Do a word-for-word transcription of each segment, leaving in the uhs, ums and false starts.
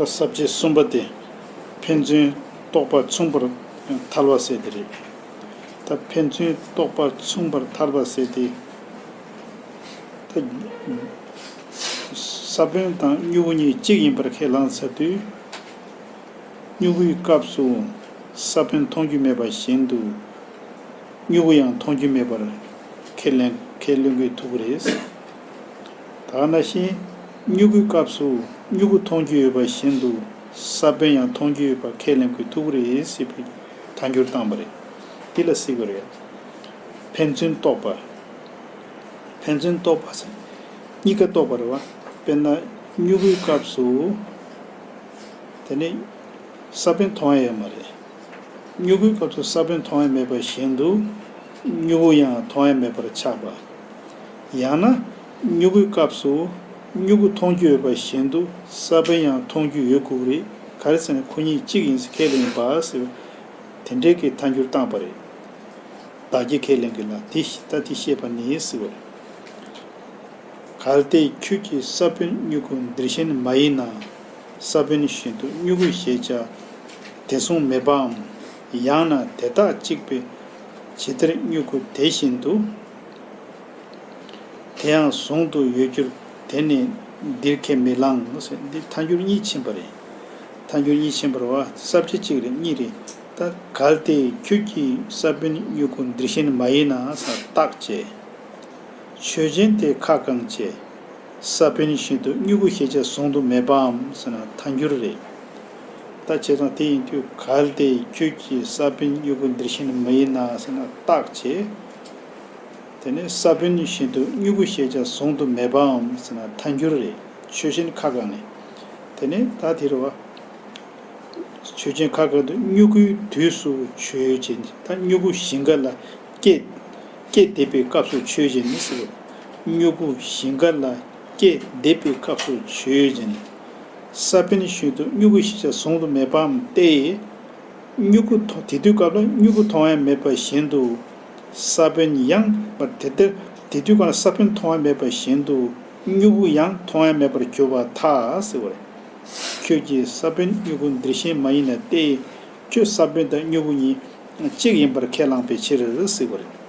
ས་བཅད་གསུམ་པ་དེ་ཕན་ཚུན་རྟོག་པ་མཚུངས་པར་ཐལ་བ་ཟེར་དེ་རེད། ད་ཕན་ཚུན་རྟོག་པ་མཚུངས་པར་ཐལ་བ་ཟེར་དེ། ད་ས་བོན་དང་མྱུ་གུ་གཉིས་གཅིག་ཡིན་པར་ཁས་བླངས་ཚར་དུས། མྱུ་གུའི་སྐབས་སུ་ས་བོན་མཐོང་རྒྱུ་མེད་པ་བཞིན་དུ། མྱུ་གུ་ཡང་མཐོང་རྒྱུ་མེད་པར་ཁས་ལེན་ཁས་ལེན་དགོས་ཐུག་གི་རེད། ད་ག་ནང་བཞིན་མྱུ་གུའི་སྐབས་སུ་མྱུ་གུ་མཐོང་རྒྱུ་ཡོད་པ་བཞིན་དུ་ས་བོན་ཡང་མཐོང་རྒྱུ་ཡོད་པར་ཁས་ལེན་དགོས་ཐུག་གི་རེད་ཟེར་བའི་ཐལ་འགྱུར་བཏང་བ་རེད། འདི་ལ་ཟེར་གི་རེད། ཕན་ཚུན་རྟོག་པ། ཕན་ཚུན་རྟོག་པ་ཟེར། གཉིས་ཀ་རྟོག་པ་རེད་བ། དཔེར་ན་མྱུ་གུའི་སྐབས་སུ། དེ་ནི་ས་བོན་མཐོང་ཡ་ཡོད་མ་རེད། མྱུ་གུའི་སྐབས་སུ་ས་བོན་མཐོང་ཡ་མེད་པ་བཞིན་དུ། མྱུ་གུ་ཡང་མཐོང་ཡ་མེད་པར་ཆགས་པ། ཡང་ན། མྱུ་གུའི་སྐབས་སུ། མྱུ་གུ་མཐོང་རྒྱུ་ཡོད་པ་བཞིན་དུ་ས་བོན་ཡང་མཐོང་རྒྱུ་ཡོད་དགོས་རེད། ག་རེ་ཟེར་ན་ཁོ་གཉིས་གཅིག་ཡིན་ཟེར་ཁས་ལེན་པ་ཟེར་བ། དེ་འདྲའི་གི་ཐལ་འགྱུར་བཏང་པ་རེད། བདག་གིས་ཁས་ལེན་གྱི་ལ་དེ་ད་དེ་ཤེས་པ་ནི་ཟེར་བ་རེད། གལ་ཏེ་ཁྱོད་ཀྱིས་ས་བོན་མྱུ་གུ་འདིར་ཞེན་མ་ཡིན་ན། ས་བོན་བཞིན་དུ་མྱུ་གུ་ཞེས་བྱ་དེ་གསུངས་མེད་པའམ། ཡང་ན་དེ་དག་གཅིག་པས་ཇི་ལྟར་མྱུ་གུ་དེ་བཞིན་དུ། དེ་ཡང་གཟུང་དུ་ཡོད་གྱུར་དེ་ནི་འདིར་ཁས་མི་བླངས་ཟེར། འདི་ཐལ་འགྱུར་གཉིས་ཕྱིན་པ་རེད། ཐལ་འགྱུར་གཉིས་ཕྱིན་པ་རེད་བ། ས་བཅད་གཅིག་རེད་གཉིས་རེད། ད་གལ་ཏེ་ཁྱོད་ཀྱིས་ས་བོན་མྱུ་གུ་འདིར་ཞེན་མ་ཡིན་ན་ཟེར་རྟགས་བྱས། ཆོས་ཅན་དེ་ཁ་བསྐངས་བྱས། ས་བོན་བཞིན་དུ་མྱུ་གུ་ཞེས་བྱ་གཟུང་དུ་མེད་པའམ་ཟེར་ན་ཐལ་འགྱུར་རེད། ད་བྱས་ཙང་དེ་ཡིན་དུས་གལ་ཏེ་ཁྱོད་ཀྱིས་ས་བོན་མྱུ་གུ་འདིར་ཞེན་མ་ཡིན་ན་ཟེར་ན་རྟགས་བྱས། དེ་ནས་ས་བོན་བཞིན་དུ་མྱུ་གུ་ཞེས་བྱ་གཟུང་དུ་མེད་པའམ་ཟེར་ན་ཐལ་འགྱུར་རེད། ཆོས་ཅན་ཁ་བསྐངས་ནས། དེ་ནས་ད་དེ་རེད་བ། ཆོས་ཅན་ཁ་བསྐངས་དུས་མྱུ་གུའི་དུས་སུ་ཆོས་ཅན། ད་མྱུ་གུ་ཞིང་ཁ་ལ་སྐྱེ་སྐྱེ་འདེབས་པའི་སྐབས་སུ་ཆོས་ཅན་ཟེར་བ། མྱུ་གུ་ཞིང་ཁ་ལ་སྐྱེ་འདེབས་པའི་སྐབས་སུ་ཆོས་ཅན། ས་བོན་བཞིན་དུ་མྱུ་གུ་ཞེས་བྱ་གཟུང་དུ་མེད་པའམ་སྟེ། མྱུ་གུ་མཐོང་དེ་དུས་སྐབས་ལ་མྱུ་གུ་མཐོང་ཡ་མེད་པ་བཞིན་དུ། ས་བོན་ཡང་དེ་ལྟར་དེ་དུས་སྐབས་ལ་ས་བོན་མཐོང་ཡ་མེད་པ་བཞིན་དུ་མྱུ་གུ་ཡང་མཐོང་ཡ་མེད་པར་གྱུར་པར་ཐལ་ཟེར་བ་རེད། ཁྱོད་ཀྱིས་ས་བོན་མྱུ་གུ་འདིར་ཞེན་མ་ཡིན་ན་སྟེ། ཁྱོད་ས་བོན་དང་མྱུ་གུ་གཉིས་གཅིག་ཡིན་པར་ཁས་བླངས་པའི་ཕྱིར་ཟེར་བ་རེད།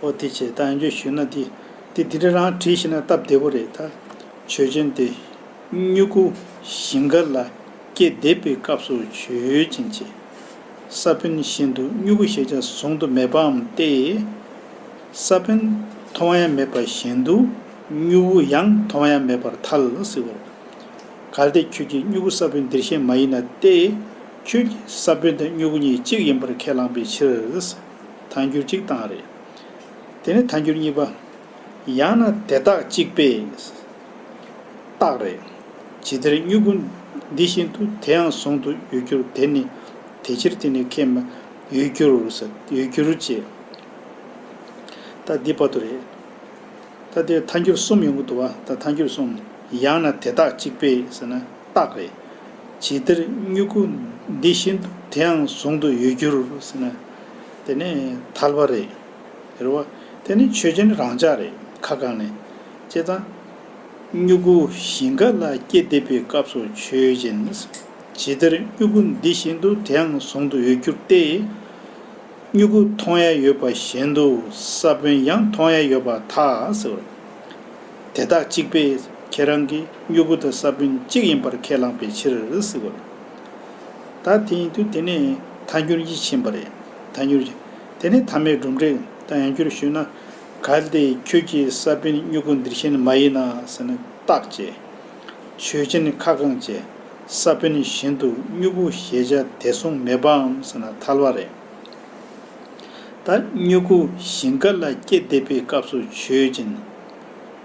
ཨོ་དེ་བྱས་ད་ཡང་བསྐྱར་ཞུས་ན་དེ་དེ་འདི་འདྲ་རང་བྲིས་ཤེས་ན་སྟབས་བདེ་པོ་རེད་ད། ཆོས་ཅན་དེ། མྱུ་གུ་ཞིང་ཁ་ལ་སྐྱེ་འདེབས་པའི་སྐབས་སུ་ཆོས་ཅན་གྱི། ས་བོན་བཞིན་དུ་མྱུ་གུ་ཞེས་བྱ་གཟུང་དུ་མེད་པའམ་སྟེ། ས་བོན་མཐོང་ཡ་མེད་པ་བཞིན་དུ་མྱུ་གུ་ཡང་མཐོང་ཡ་མེད་པར་ཐལ་ཟེར་བ་རེད། གལ་ཏེ་ཁྱོད་ཀྱིས་མྱུ་གུ་ས་བོན་འདིར་ཞེན་མ་ཡིན་ན་སྟེ། ཁྱོད་ཀྱིས་ས་བོན་དང་མྱུ་གུ་གཉིས་གཅིག་ཡིན་པར་ཁས་བླངས་པའི་ཕྱིར། ཐལ་འགྱུར་གཅིག་བཏང་རེད། དེ་ནས་ཐལ་འགྱུར་གཉིས་པ། ཡང་ན་དེ་དག་གཅིག་པས། རྟགས་རེད། ཇི་ལྟར་མྱུ་གུ་འདི་བཞིན་དུ་དེ་ཡང་གཟུང་དུ་ཡོད་གྱུར་དེ་ནི་དེ་ཕྱིར་དེ་ནི་ཁས་མ་ཡོད་གྱུར་ཟེར་ཡོད་གྱུར་ཅེས། ད་འདི་བར་དུ་རེད། ད་དེ་ཐལ་འགྱུར་གསུམ་ཡོང་གི་འདུག་བ། ད་ཐལ་འགྱུར་གསུམ། ཡང་ན་དེ་དག་གཅིག་པས་ཟེར་ན་རྟགས་རེད། ཇི་ལྟར་མྱུ་གུ་འདི་བཞིན་དུ་དེ་ཡང་གཟུང་དུ་ཡོད་གྱུར་ཟེར་ན། དེ་ནི་ཐལ་བ་རེད། རེད་བ། དེ་ནི་ཆོས་ཅན་རང་འཇགས་རེད་ཁ་བསྐངས་ནས། བྱས་ཙང་། མྱུ་གུ་ཞིང་ཁ་ལ་སྐྱེ་འདེབས་པའི་སྐབས་སུ་ཆོས་ཅན། ཇི་ལྟར་མྱུ་གུ་འདི་བཞིན་དུ་དེ་ཡང་གཟུང་དུ་ཡོད་གྱུར་ཏེ། མྱུ་གུ་མཐོང་ཡ་ཡོད་པ་བཞིན་དུ་ས་བོན་ཡང་མཐོང་ཡ་ཡོད་པར་ཐལ་ཟེར་བ་རེད། དེ་དག་གཅིག་པས་ཁྱེད་རང་གིས་མྱུ་གུ་དང་ས་བོན་གཅིག་ཡིན་པར་ཁས་བླངས་པའི་ཕྱིར་ཟེར་བ་རེད། ད་དེ་ཡིན་དུས་དེ་ནས་ཐལ་འགྱུར་གཉིས་ཕྱིན་པ་རེད། ཐལ་འགྱུར་གཉིས། དེ་ནས་ཐ་མའི་གྲུབ་འབྲས་ད་ཡང་བསྐྱར་ཞུས་ན། གལ་ཏེ་ཁྱོད་ཀྱིས་ས་བོན་མྱུ་གུ་འདིར་ཞེན་མ་ཡིན་ན་ཟེར་ན་རྟགས་བྱས། ཆོས་ཅན་ཁ་བསྐངས་བྱས། ས་བོན་བཞིན་དུ་མྱུ་གུ་ཞེས་བྱ་དེ་གསུངས་མེད་པའམ་ཟེར་ན་ཐལ་བ་རེད། ད་མྱུ་གུ་ཞིང་ཁ་ལ་སྐྱེ་འདེབས་པའི་སྐབས་སུ་ཆོས་ཅན།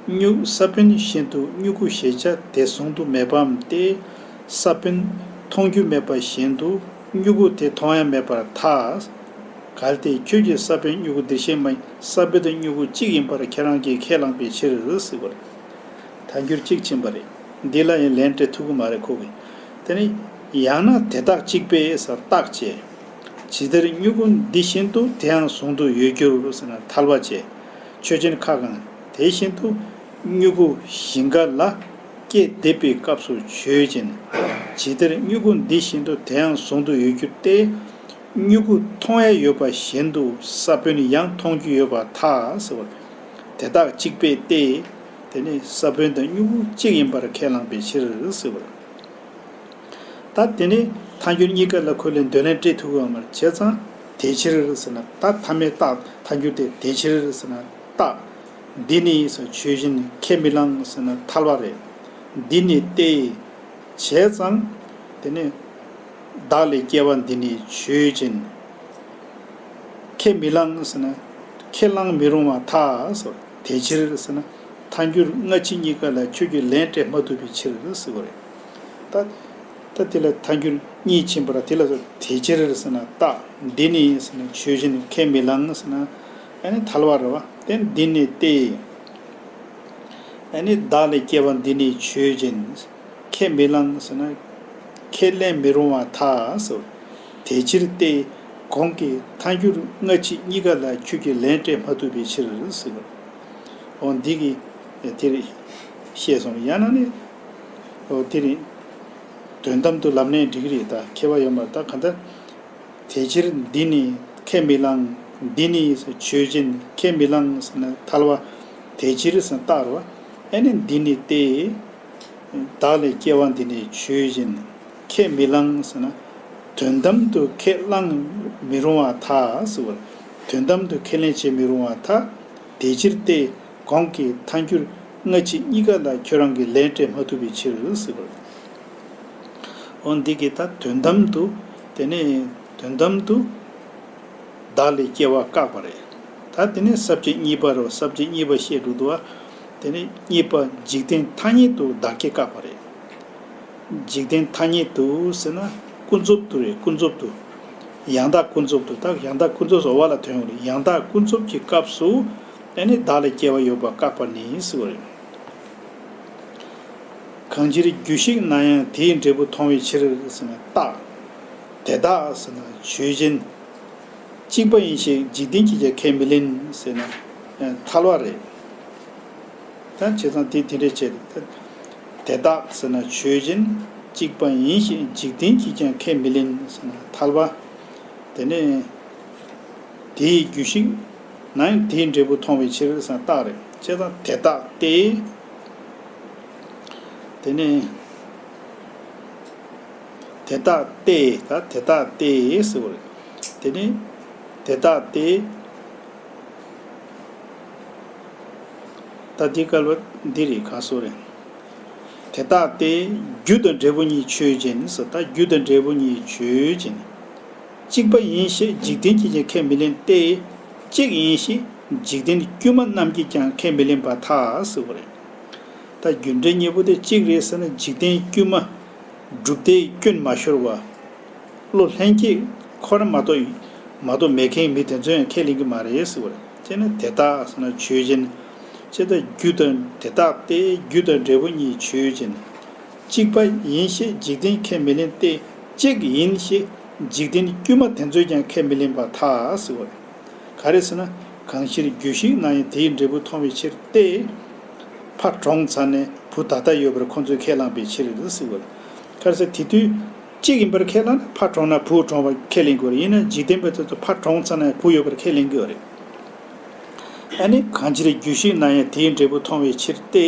མྱུ་ས་བོན་བཞིན་དུ་མྱུ་གུ་ཞེས་བྱ་དེ་གཟུང་དུ་མེད་པའམ་སྟེ། ས་བོན་མཐོང་རྒྱུ་མེད་པ་བཞིན་དུ་མྱུ་གུ་དེ་མཐོང་ཡ་མེད་པར་ཐལ། གལ་ཏེ་ཁྱོད་ཀྱིས་ས་བོན་མྱུ་གུ་འདིར་ཞེན་མ་ཡིན། ས་བོན་དང་མྱུ་གུ་གཅིག་ཡིན་པར་ཁྱེད་རང་གིས་ཁས་བླངས་པའི་ཕྱིར་ཟེར་བ་རེད། ཐལ་འགྱུར་གཅིག་ཕྱིན་པ་རེད། འདི་ལ་ཡང་ལན་སྤྲད་ཐུབ་ཀྱི་མ་རེད་ཁོ་གིས། དེ་ནི། ཡང་ན་དེ་དག་གཅིག་པས་ཟེར་རྟགས་བྱས། ཇི་ལྟར་མྱུ་གུ་འདི་བཞིན་དུ་དེ་ཡང་གཟུང་དུ་ཡོད་གྱུར་ཟེར་ན་ཐལ་བ་བྱས། ཆོས་ཅན་ཁ་བསྐངས། དེ་བཞིན་དུ་མྱུ་གུ་ཞིང་ཁ་ལ་ སྐྱེས་བསྡད་པའི་སྐབས་སུ་ཆོས་ཅན། ཇི་ལྟར་མྱུ་གུ་འདི་བཞིན་དུ་དེ་ཡང་ཟུང་དུ་ཡོད་རྒྱུ་སྟེ། མྱུ་གུ་མཐོང་ཡས་ཡོད་པ་བཞིན་དུ་ས་བོན་ཡང་མཐོང་རྒྱུ་ཡོད་པར་ཐལ་ཟེར་བ། དེ་དག་གཅིག་པས་ཏེ། དེ་ནི་ས་བོན་དང་མྱུ་གུ་གཅིག་ཡིན་པར་ཁས་བླངས་པའི་ཕྱིར་ཟེར་བ། ད་དེ་ནི་ཐལ་འགྱུར་གཉིས་ཀ་ལ་ཁོ་ལས་འདོད་ལན་སྤྲད་ཐུབ་ཀྱི་ཡོད་མ་རེད། བྱས་ཙང་དེ་ཕྱིར་ཟེར་ན་ད་ཐ་མའི་རྟགས་ཐལ་འགྱུར་དེ་དེ་ཕྱིར་ཟེར་ན་རྟགས། འདི་ནི་ཟེར་ཆོས་ཅན་ཁས་མི་བླངས་ཟེར་ན་ཐལ་བ་རེད། འདི་ནི་སྟེ། བྱས་ཙང་དེ་ནི་བདག་ལས་སྐྱེ་བ་འདི་ནི་ཆོས་ཅན། ཁས་མི་བླངས་ཟེར་ན། ཁས་བླངས་མི་རུང་བར་ཐལ་ཟེར། དེ་ཕྱིར་ཟེར་ན། ཐལ་འགྱུར་སྔ་ཕྱི་གཉིས་ཀ་ལ་ཁྱོད་ཀྱིས་ལན་སྤྲད་མ་ཐུབ་པའི་ཕྱིར་ཟེར་བ་རེད། ད་ད་དེ་ལ་ཐལ་འགྱུར་གཉིས་ཕྱིན་པ་ར་དེ་ལ་ཟེར་དེ་ཕྱིར་ཟེར་ན་རྟགས་འདི་ནི་ཟེར་ན་ཆོས་ཅན་ཁས་མི་བླངས་ཟེར་ན། ཨ་ནི་ཐལ་བ་རེད་བ། དེ་འདི་ནི་སྟེ། ཨ་ནི་བདག་ལས་སྐྱེ་བ་འདི་ནི་ཆོས་ཅན། ཁས་མི་བླངས་ཟེར་ན། ཁས་ལེན་མི་རུང་བར་ཐལ་ཟེར། དེ་ཕྱིར་ཏེ། གོང་གི་ཐལ་འགྱུར་སྔ་ཕྱི་གཉིས་ཀ་ལ་ཁྱོད་ཀྱིས་ལན་སྤྲད་མ་ཐུབ་པའི་ཕྱིར་ཟེར་བ། འོ་འདི་གིས་དེར་བཤད་སོང་། ཡང་ན་ནི། འོ་དེ་རིང་དོན་དམ་དུ་ལབ་ནའི་འགྲིག་གི་རེད། ད་ཁྱད་པར་ཡོད་མ་རེད། ད་གང་ལྟར། དེ་ཕྱིར་འདི་ནི་ཁས་མི་བླངས། འདི་ནི་ཆོས་ཅན་ཁས་མི་བླངས་ཟེར་ན་ཐལ་བ། དེ་ཕྱིར་ཟེར་ན་རྟགས་རེད་བ། ཨ་ནི་འདི་ནི་སྟེ། བདག་ལས་སྐྱེ་བ་འདི་ནི་ཆོས་ཅན། ཁས་མི་བླངས་ཟེར་ན། དོན་དམ་དུ་ཁས་བླངས་མི་རུང་བར་ཐལ་ཟེར་བ། དོན་དམ་དུ་ཁས་ལེན་བྱེད་མི་རུང་བར་ཐལ། དེ་ཕྱིར་ཏེ། གོང་གི་ཐལ་འགྱུར་སྔ་ཕྱི་གཉིས་ཀ་ལ་ཁྱོད་རང་གིས་ལན་སྤྲད་མ་ཐུབ་པའི་ཕྱིར་ཟེར་བ། འོ་འདི་གིས་ད་དོན་དམ་དུ། དེ་ནས་དོན་དམ་དུ། བདག་ལས་སྐྱེ་བ་བཀག་པ་རེད། ད་དེ་ནས་ས་བཅད་གཉིས་པ་རེད། ས་བཅད་གཉིས་པ་བཤད་འགྲོ་འདུག་བ། དེ་ནས་གཉིས་པ་འཇིག་རྟེན་ཐ་སྙད་དུ་བདག་སྐྱེ་བཀག་པ་རེད། འཇིག་རྟེན་ཐ་སྙད་དུ་ཟེར་ན་ཀུན་རྫོབ་ཏུ་རེད། ཀུན་རྫོབ་ཏུ། ཡང་དག་ཀུན་རྫོབ་ཏུ། ད་ཡང་དག་ཀུན་རྫོབ་ཟེར་བ་ལ་ཐོན་ཡོང་རེད། ཡང་དག་ཀུན་རྫོབ་ཀྱི་སྐབས་སུ་ཨ་ནི་བདག་ལས་སྐྱེ་བ་ཡོད་པ་བཀག་པ་ནི་ཟེར་བ་རེད། གང་ཕྱིར་རྒྱུ་ཞིག་ན་ཡང་དེའི་འབྲས་བུ་མཐོང་བའི་ཕྱིར་ཟེར་ན་རྟགས། དེ་དག་ཟེར་ན་ཆོས་ཅན། གཅིག་པ་ཡིན་ཞེས་འཇིག་རྟེན་གྱིས་ཀྱང་ཁས་མི་ལེན་ཟེར་ན་ཐལ་བ་རེད། ད་བྱས་ཙང་དེ་དེ་འདྲའི་བྱས་ཏེ། དེ་དག་ཟེར་ན་ཆོས་ཅན། གཅིག་པ་ཡིན་ཞེས་འཇིག་རྟེན་གྱིས་ཀྱང་ཁས་མི་ལེན་ཟེར་ན་ཐལ་བ། དེ་ནས་དེའི་རྒྱུ་ཞིག་ན་ཡང་དེའི་འབྲས་བུ་མཐོང་བའི་ཕྱིར་ཟེར་ན་རྟགས་རེད། བྱས་ཙང་དེ་དག་སྟེ། དེ་ནས་དེ་དག་སྟེ། ད་དེ་དག་སྟེ་ཟེར་བ་རེད། དེ་ནས་དེ་དག་སྟེ། ད་འདི་སྐབས་ལ་འདི་རེད། ག་སོ་རེད། དེ་ལྟ་སྟེ། རྒྱུ་དང་འབྲས་བུ་གཉིས་ཆོས་ཅན་ཟེར། ད་རྒྱུ་དང་འབྲས་བུ་གཉིས་ཆོས་ཅན། གཅིག་པ་ཡིན་ཞེས་འཇིག་རྟེན་གྱིས་ཀྱང་ཁས་མི་ལེན་ཏེ། གཅིག་ཡིན་ཞེས་འཇིག་རྟེན་དཀྱུས་མ་རྣམས་ཀྱིས་ཀྱང་ཁས་མི་ལེན་པར་ཐལ་ཟེར་བ་རེད། ད་རྒྱུ་འབྲས་གཉིས་པོ་དེ་གཅིག་རེད་ཟེར་ན། འཇིག་རྟེན་དཀྱུས་མ་གྲུབ་མཐས་སྐྱོན་མ་ཤོར་བ། བློ་ལྷན་སྐྱེས་ཁོ་རང་མ་གཏོགས་མ་གཏོགས་མེད་མཁན་མི་དེ་ཚོས་ཡང་ཁས་ལེན་གྱི་མ་རེད་ཟེར་བ་རེད། བྱས་ན་དེ་དག་ཟེར་ན་ཆོས་ཅན། བྱས་ཙང་རྒྱུ་དང་དེ་དག་སྟེ། རྒྱུ་དང་འབྲས་བུ་གཉིས་ཆོས་ཅན། གཅིག་པ་ཡིན་ཞེས་འཇིག་རྟེན་ཁས་མི་ལེན་ཏེ། གཅིག་ཡིན་ཞེས་འཇིག་རྟེན་དཀྱུས་མ་དེ་ཚོས་ཀྱང་ཁས་མི་ལེན་པར་ཐལ་ཟེར་བ་རེད། ག་རེ་ཟེར་ན། གང་ཕྱིར་རྒྱུ་ཞིག་ན་ཡང་དེའི་འབྲས་བུ་མཐོང་བའི་ཕྱིར་ཏེ། ཕ་གྲོངས་ཚར་ནས་བུ་ད་ལྟ་ཡོད་པར་ཁོ་ཚོས་ཁས་བླངས་པའི་ཕྱིར་ཟེར་བ་རེད། ག་རེ་ཟེར། དེ་དུས་གཅིག་ཡིན་པར་ཁས་བླངས་ན། ཕ་གྲོངས་ན་བུ་གྲོངས་པ་ཁས་ལེན་དགོས་རེད། ཡིན་ན་འཇིག་རྟེན་པ་དེ་ཚོ་ཕ་གྲོངས་ཚར་ན་བུ་ཡོད་པར་ཁས་ལེན་དགོས་རེད། ཨ་ནི་གང་ཕྱིར་རྒྱུ་ཞིག་ན་ཡང་དེའི་འབྲས་བུ་མཐོང་བའི་ཕྱིར་ཏེ།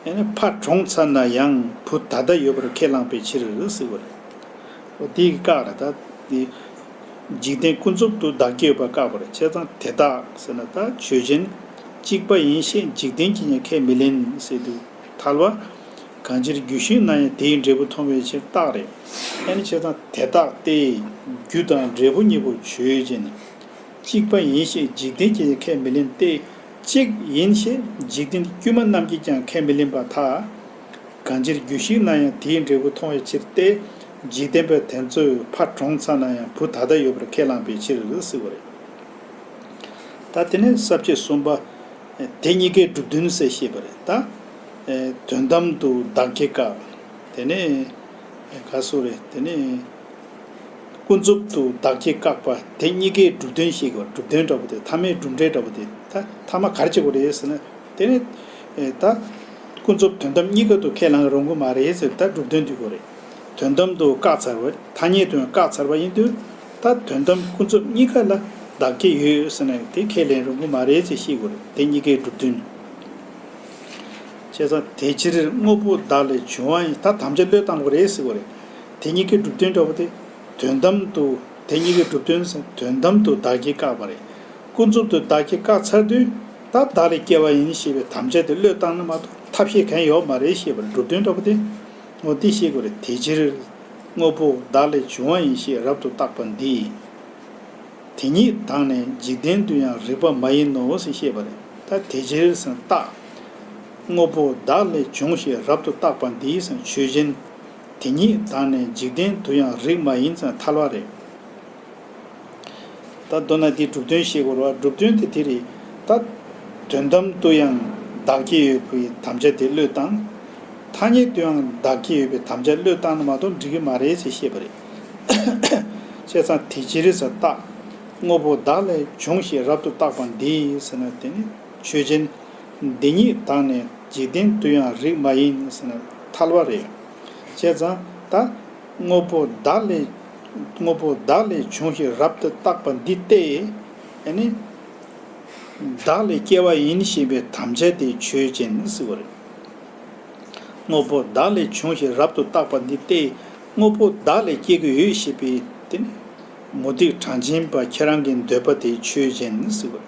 ཨ་ནི་ཕ་གྲོངས་ཚར་ན་ཡང་བུ་ད་ལྟ་ཡོད་པར་ཁས་བླངས་པའི་ཕྱིར་ཟེར་བ་རེད། འོ་དེ་གི་བཀག་རེད། ད་དེ་འཇིག་རྟེན་ཀུན་རྫོབ་ཏུ་བདག་སྐྱེ་བ་བཀག་པ་རེད། བྱས་ཙང་དེ་དག་ཟེར་ན་ད་ཆོས་ཅན། གཅིག་པ་ཡིན་ཞེས་འཇིག་རྟེན་གྱིས་ཀྱང་ཁས་མི་ལེན་ཟེར་དུས་ཐལ་བ། གང་ཕྱིར་རྒྱུ་ཞིག་ན་ཡང་དེའི་འབྲས་བུ་མཐོང་བའི་ཕྱིར་རྟགས་རེད། ཨ་ནི་བྱས་ཙང་དེ་དག་སྟེ། རྒྱུ་དང་འབྲས་བུ་གཉིས་པོ་ཆོས་ཅན། གཅིག་པ་ཡིན་ཞེས་འཇིག་རྟེན་གྱིས་ཀྱང་ཁས་མི་ལེན་ཏེ། གཅིག་ཡིན་ཞེས་འཇིག་རྟེན་དཀྱུས་མ་རྣམས་ཀྱིས་ཀྱང་ཁས་མི་ལེན་པར་ཐལ། གང་ཕྱིར་རྒྱུ་ཞིག་ན་ཡང་དེའི་འབྲས་བུ་མཐོང་བའི་ཕྱིར་ཏེ། འཇིག་རྟེན་པ་དེ་ཚོས་ཕ་གྲོངས་ཚར་ན་ཡང་བུ་ད་ལྟ་ཡོད་པར་ཁས་བླངས་པའི་ཕྱིར་ཟེར་བ་རེད། ད་དེ་ནས་ས་བཅད་གསུམ་པ། དེ་གཉིས་ཀའི་གྲུབ་དོན་ཟེར་བཤད་པ་རེད། ད་དོན་དམ་དུ་བདག་སྐྱེ་བཀག་དེ་ནས་ག་སོ་རེད། དེ་ནས་ཀུན་རྫོབ་ཏུ་བདག་སྐྱེ་བཀག་པ། དེ་གཉིས་ཀའི་གྲུབ་དོན་བཤད་དགོས། གྲུབ་དོན་འདྲ་པོ་དེ། ཐ་མའི་གྲུབ་འབྲས་འདྲ་པོ་དེ། ད་ཐ་མ་ག་རེ་བྱེད་དགོས་རེད་ཟེར་ན། དེ་ནས་ད་ ཀུན་རྫོབ་དོན་དམ་གཉིས་ཀ་དུ་ཁས་བླང་རུང་གི་མ་རེད་ཟེར། ད་གྲུབ་དོན་འདི་གོ་རེད། དོན་དམ་དུ་བཀག་ཚར་བ། ཐ་སྙད་དུ་ཡང་བཀག་ཚར་བ་ཡིན་དུས། ད་དོན་དམ་ཀུན་རྫོབ་གཉིས་ཀ་ལ་བདག་གི་ཡོད་ཟེར་ན་དེ་ཁས་ལེན་རུང་གི་མ་རེད་ཅེས་བཤད་དགོས་རེད། དེ་གཉིས་ཀའི་གྲུབ་དོན། བྱས་ཙང་དེ་ཕྱིར་དངོས་པོ་བདག་ལས་བྱུང་བ་ཡིན། ད་དམ་བཅའ་བློས་བཏང་དགོས་རེད་ཟེར་དགོས་རེད། དེ་གཉིས་ཀའི་གྲུབ་དོན་འདྲ་བོ་དེ། དོན་དམ་དུ། དེ་གཉིས་ཀའི་གྲུབ་དོན་ཟེར་དོན་དམ་དུ་བདག་གིས་བཀག་པ་རེད། ཀུན་རྫོབ་ཏུ་བདག་གིས་བཀག་ཚར་དུས། ད་བདག་ལས་སྐྱེ་བ་ཡིན་ཞེས་པའི་དམ་བཅའ་དེ་བློས་བཏང་ན་མ་གཏོགས་ཐབས་ཤེས་གང་ཡོད་མ་རེད་ཞེས་པར་གྲུབ་དོན་འདྲ་བོ་དེ། འོ་དེ་ཤེས་དགོས་རེད། དེ་ཕྱིར་དངོས་པོ་བདག་ལས་བྱུང་བ་ཡིན་ཞེས་རབ་ཏུ་བརྟགས་པ་འདིས། དེ་ཉིད་དང་ནི་འཇིག་རྟེན་དུ་ཡང་རིགས་པ་མ་ཡིན་ནོ་ཞེས་བཤད་པ་རེད། ད་དེ་ཕྱིར་ཟེར་བརྟག་དངོས་པོ་བདག་ལས་བྱུང་ཞེས་རབ་ཏུ་བརྟགས་པ་འདིས་ཟེར་ཆོས་ཅན། དེ་ཉིད་དང་ནི་འཇིག་རྟེན་དུ་ཡང་རིགས་མ་ཡིན་ཟེར་ཐལ་བ་རེད། ད་མདོར་ན་འདིའི་གྲུབ་དོན་ཤེས་དགོས་རེད་བ། གྲུབ་དོན་དེ་དེ་རེད། ད་དོན་དམ་དུ་ཡང་བདག་གི་ཡོད་པའི་དམ་བཅའ་དེ་བློས་བཏང་། ཐ་སྙད་དུ་ཡང་བདག་གི་ཡོད་པའི་དམ་བཅའ་བློས་བཏང་ན་མ་གཏོགས་འགྲིག་གི་མ་རེད་ཅེས་བཤད་པ་རེད། བྱས་ཙང་དེ་ཕྱིར་ཟེར་བརྟག་དངོས་པོ་བདག་ལས་བྱུང་ཞེས་རབ་ཏུ་བརྟགས་པ་འདིས་ཟེར་ན་དེ་ནི་ཆོས་ཅན། འདི་ཉིད་དང་ནི་འཇིག་རྟེན་དུ་ཡང་རིགས་མ་ཡིན་ཟེར་ན་ཐལ་བ་རེད། བྱས་ཙང་ད་དངོས་པོ་བདག་ལས། དངོས་པོ་བདག་ལས་བྱུང་ཞེས་རབ་ཏུ་བརྟགས་པ་འདི་སྟེ། ཨ་ནི། བདག་ལས་སྐྱེ་བ་ཡིན་ཞེས་པའི་དམ་བཅའ་དེ་ཆོས་ཅན་ཟེར་བ་རེད། དངོས་པོ་བདག་ལས་བྱུང་ཞེས་རབ་ཏུ་བརྟགས་པ་འདི་སྟེ། དངོས་པོ་བདག་ལས་སྐྱེ་གི་ཡོད་ཞེས་པའི་དེ་ནི། མུ་སྟེགས་གྲངས་ཅན་པ་ཁྱེད་རང་གི་འདོད་པ་དེ་ཆོས་ཅན་ཟེར་བ་རེད།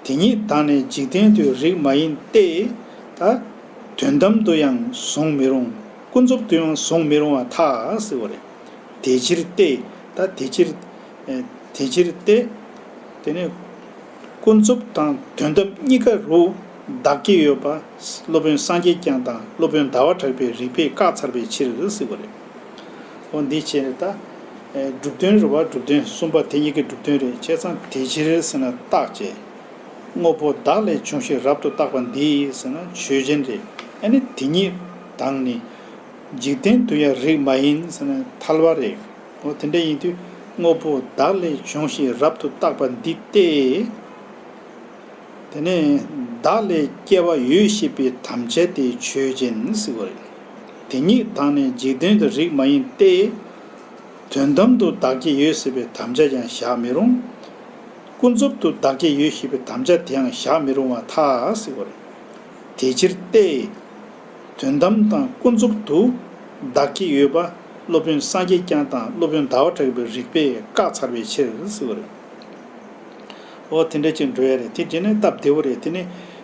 དེ་ཉིད་དང་ནི་འཇིག་རྟེན་དུ་རིགས་མ་ཡིན་ཏེ། ད་དོན་དམ་དུ་ཡང་བཟུང་མི་རུང་། ཀུན་རྫོབ་ཏུ་ཡང་བཟུང་མི་རུང་བར་ཐལ་ཟེར་བ་རེད། དེ་ཕྱིར་ཏེ། ད་དེ་ཕྱིར། ཨེ། དེ་ཕྱིར་ཏེ། དེ་ནས་ཀུན་རྫོབ་དང་དོན་དམ་གཉིས་ཀ་རུ་བདག་གི་ཡོད་པ་སློབ་དཔོན་སངས་རྒྱས་བསྐྱངས་དང་སློབ་དཔོན་ཟླ་བ་གྲགས་པའི་རིགས་པས་བཀག་ཚར་བའི་ཕྱིར་ཟེར་བ་རེད། འོ་འདི་བྱས་ནས་ད། ཨེ། གྲུབ་དོན་རེད་བ། གྲུབ་དོན་གསུམ་པ་དེ་གཉིས་ཀའི་གྲུབ་དོན་རེད། བྱས་ཙང་དེ་ཕྱིར་ཟེར་ན་བརྟག་བྱས། དངོས་པོ་བདག་ལས་བྱུང་ཞེས་རབ་ཏུ་བརྟགས་པ་འདིས་ཟེར་ན་ཆོས་ཅན་རེད། ཨ་ནི་དེ་ཉིད་དང་ནི། འཇིག་རྟེན་དུ་ཡང་རིགས་མ་ཡིན་ཟེར་ན་ཐལ་བ་རེད། འོ་དེ་འདྲ་ཡིན་དུས་དངོས་པོ་བདག་ལས་བྱུང་ཞེས་རབ་ཏུ་བརྟགས་པ་འདི་སྟེ། དེ་ནས་བདག་ལས་སྐྱེ་བ་ཡོད་ཞེས་པའི་དམ་བཅའ་དེ་ཆོས་ཅན་ཟེར་བ་རེད། དེ་ཉིད་དང་ནི་འཇིག་རྟེན་དུ་རིགས་མ་ཡིན་ཏེ། དོན་དམ་དུ་བདག་གི་ཡོད་ཟེར་བའི་དམ་བཅའ་ཀྱང་བཞག་མི་རུང་། ཀུན་རྫོབ་ཏུ་བདག་གི་ཡོད་ཞེས་པའི་དམ་བཅའ་དེའང་བཞག་མི་རུང་བར་ཐལ་ཟེར་བ་རེད། དེ་ཕྱིར་ཏེ། དོན་དམ་དང་ཀུན་རྫོབ་ཏུ་བདག་གི་ཡོད་པ་སློབ་དཔོན་སངས་རྒྱས་བསྐྱངས་དང་སློབ་དཔོན་ཟླ་བ་གྲགས་པའི་རིགས་པས་བཀག་ཚར་བའི་ཕྱིར་ཟེར་བ་རེད། འོ་དེ་འདྲ་ཅིག་འགྲོ་ཡ་རེད། དེ་བྱས་ནས་སྟབས་བདེ་བོ་རེད། དེ་ནི་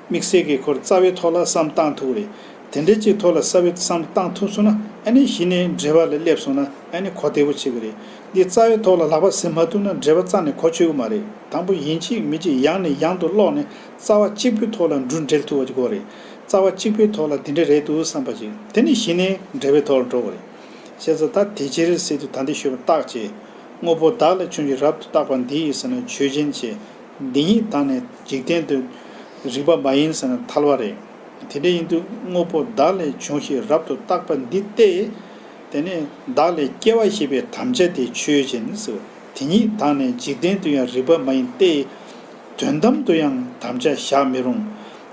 དམིགས་བསལ་གྱི་ཁོར་རྩ་བའི་ཐོག་ལ་བསམ་བཏང་ཐུབ་རེད། དེ་འདྲ་ཅིག་ཐོག་ལ་རྩ་བའི་བསམ་བཏང་ཐུབ་སོང་ན་ཨ་ནི་གཞི་ནས་འགྲེལ་པ་ལ་སླེབས་སོང་ན་ཨ་ནི་གོ་བདེ་བོ་ཆགས་ཀྱི་རེད། འདི་རྩ་བའི་ཐོག་ལ་ལག་པ་ཟིན་མ་ཐུབ་ན་འགྲེལ་པ་རྩ་ནས་གོ་ཆོད་ཀྱི་མ་རེད། དང་པོ་ཡིན་གཅིག་མིན་གཅིག་ཡང་ནས་ཡང་དུ་ཀློག་ནས་རྩ་བ་གཅིག་པུའི་ཐོག་ལ་འགྲོ་འགྲེལ་ཐུབ་པ་ཅིག་དགོས་རེད། རྩ་བ་གཅིག་པུའི་ཐོག་ལ་འདི་འདྲ་རེད་འདུག་བསམ་པ་ཅིག་དེ་ནི་གཞི་ནས་འགྲེལ་པའི་ཐོག་ལ་འགྲོ་དགོས་རེད། བྱས་ཙང་ད་དེ་ཕྱིར་ཟེར་དུས་ད་འདི་ཞུས་པ་བརྟག་བྱས། དངོས་པོ་བདག་ལས་བྱུང་ཞེས་རབ་ཏུ་བརྟགས་པ་འདིས་ཟེར་ན་ཆོས་ཅན་བྱས། འདི་ཉིད་དང་ནི་འཇིག་རྟེན་དུ་རིགས་པ་མ་ཡིན་ཟེར་ན་ཐལ་བ་རེད། དེ་འདྲ་ཡིན་དུས་དངོས་པོ་བདག་ལས་བྱུང་ཞེས་རབ་ཏུ་བརྟགས་པ་འདི་སྟེ། དེ་ནས་བདག་ལས་སྐྱེ་བ་ཞེས་པའི་དམ་བཅའ་དེ་ཆོས་ཅན་ཟེར། དེ་ཉིད་དང་ནི་འཇིག་རྟེན་དུ་ཡང་རིགས་པ་མ་ཡིན་ཏེ། དོན་དམ་དུ་ཡང་དམ་བཅའ་བཞག་མི་རུང་།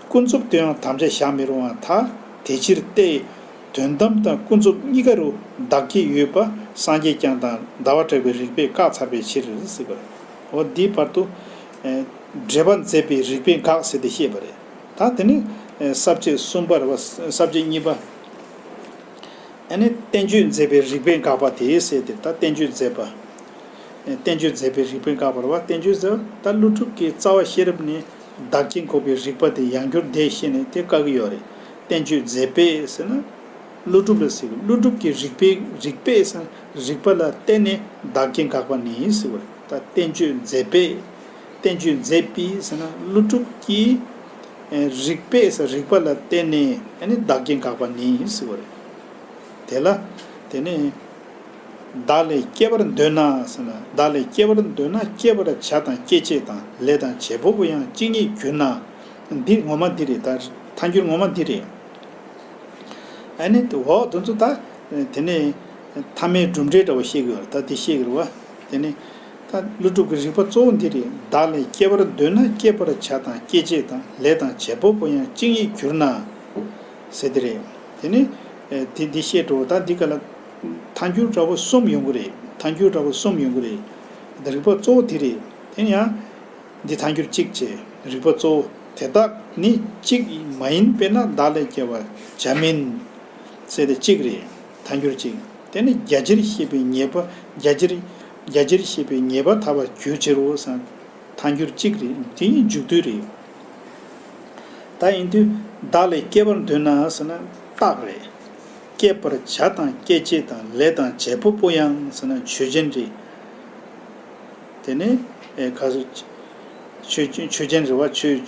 ཀུན་རྫོབ་ཏུ་ཡང་དམ་བཅའ་བཞག་མི་རུང་བར་ཐལ། དེ་ཕྱིར་ཏེ། དོན་དམ་དང་ཀུན་རྫོབ་གཉིས་ཀ་རུ་བདག་གི་ཡོད་པ་སངས་རྒྱས་བསྐྱངས་དང་ཟླ་བ་གྲགས་པའི་རིགས་པས་བཀག་ཚར་བའི་ཕྱིར་ཟེར་བ་རེད། འོ་འདིའི་བར་དུ། ཨེ། འགྲེལ་པ་མཛད་པའི་རིགས་པས་འགགས་ཟེར་ཏེ་བཤད་པ་རེད། ད་དེ་ནི་ཨེ་ས་བཅད་གསུམ་པ་རེད་བ། ས་བཅད་གཉིས་པ། ཨ་ནི་བསྟན་བཅོས་མཛད་པའི་རིགས་པས་འགགས་པ་དེ་ཟེར་ཏེ་ད་བསྟན་བཅོས་མཛད་པ། ཨེ་བསྟན་བཅོས་མཛད་པའི་རིགས་པས་འགགས་པ་རེད་བ། བསྟན་བཅོས་མཛད་པ་ད་ཀླུ་སྒྲུབ་ཀྱི་རྩ་བ་ཤེས་རབ་ནས་བདག་རྐྱེན་འགོག་པའི་རིགས་པ་དེ་ཡང་བསྐྱར་འདི་བཤད་ནས་དེ་བཀག་གི་ཡོད་རེད། བསྟན་བཅོས་མཛད་པས་ཟེར་ན། ཀླུ་སྒྲུབ་ལ་ཟེར་གི། ཀླུ་སྒྲུབ་ཀྱི་རིགས་པས་རིགས་པས་ཟེར་ན་རིགས་པ་ལ་བརྟེན་ནས་བདག་རྐྱེན་འགགས་པ་ནི་ཟེར་བ་རེད། ད་བསྟན་བཅོས་མཛད་པས། བསྟན་བཅོས་མཛད་པས་ཟེར་ན་ཀླུ་སྒྲུབ་ཀྱི་ཨེ་རིགས་པས་ཟེར་རིགས་པ་ལ་བརྟེན་ནས་ཨ་ནི་བདག་རྐྱེན་འགགས་པ་ནི་ཟེར་བ་རེད། དེ་ལ་དེ་ནས་བདག་ལས་སྐྱེ་བར་འདོད་ན་ཟེར་ན་བདག་ལས་སྐྱེ་བར་འདོད་ན་སྐྱེ་བར་བྱ་དང་སྐྱེད་བྱེད་དང་ལས་དང་བྱེད་པ་པོ་ཡང་གཅིག་ཉིད་གྱུར་ན། འདི་ངོ་མ་འདི་རེད། ད་ཐལ་འགྱུར་ངོ་མ་འདི་རེད། ཨ་ནི་འོག་དེ་ཚོ་ད་དེ་ནས་ཐ་མའི་གྲུབ་འབྲས་འདྲ་བོ་བཤད་གི་ཡོད་རེད། ད་དེ་བཤད་གི་རེད་བ། དེ་ནས་ད་ཀླུ་སྒྲུབ་ཀྱི་རིགས་པ་གཙོ་བོ་འདི་རེད། བདག་ལས་སྐྱེ་བར་འདོད་ན་སྐྱེད་པར་བྱ་དང་སྐྱེད་བྱེད་དང་ལས་དང་བྱེད་པ་པོ་ཡང་གཅིག་ཉིད་གྱུར་ན། ཟེར་དེ་རེད། དེ་ནི་དེ་འདི་བཤད་འགྲོ། ད་འདི་ག་ལ་ཐལ་འགྱུར་འདྲ་པོ་གསུམ་ཡོང་གི་རེད། ཐལ་འགྱུར་འདྲ་པོ་གསུམ་ཡོང་གི་རེད། འདི་རིགས་པ་གཙོ་བོ་དེ་རེད། དེ་ནི་ཡང་འདི་ཐལ་འགྱུར་གཅིག་བྱས། རིགས་པ་གཙོ་བོ་དེ་དག་ནི་གཅིག་མ་ཡིན་པས་ན་བདག་ལས་སྐྱེ་བར་བྱ་མིན་ཟེར་དེ་གཅིག་རེད། ཐལ་འགྱུར་གཅིག་དེ་ནི་རྒྱ་ཆེར་བཤད་པའི་ཉེས་པ། རྒྱ་ཆེར་རྒྱ་ཆེར་བཤད་པའི་ཉེས་པ་ཐལ་བར་འགྱུར་བྱེད་རོ་ཟེར། ཐལ་འགྱུར་གཅིག་རེད། དེ་ཡི་མཇུག་བསྡུ་རེད། ད་ཡིན་དུས་བདག་ལས་སྐྱེ་བར་འདོད་ན་ཟེར་ན་རྟགས་རེད། སྐྱེད་པར་བྱ་དང་སྐྱེད་བྱེད་དང་ལས་དང་བྱེད་པོ་པོ་ཡང་ཟེར་ན་ཆོས་ཅན་རེད། དེ་ནས་ཨེ་ག་སོ། ཆོས་ཆོས་ཅན་རེད་བ། ཆོས་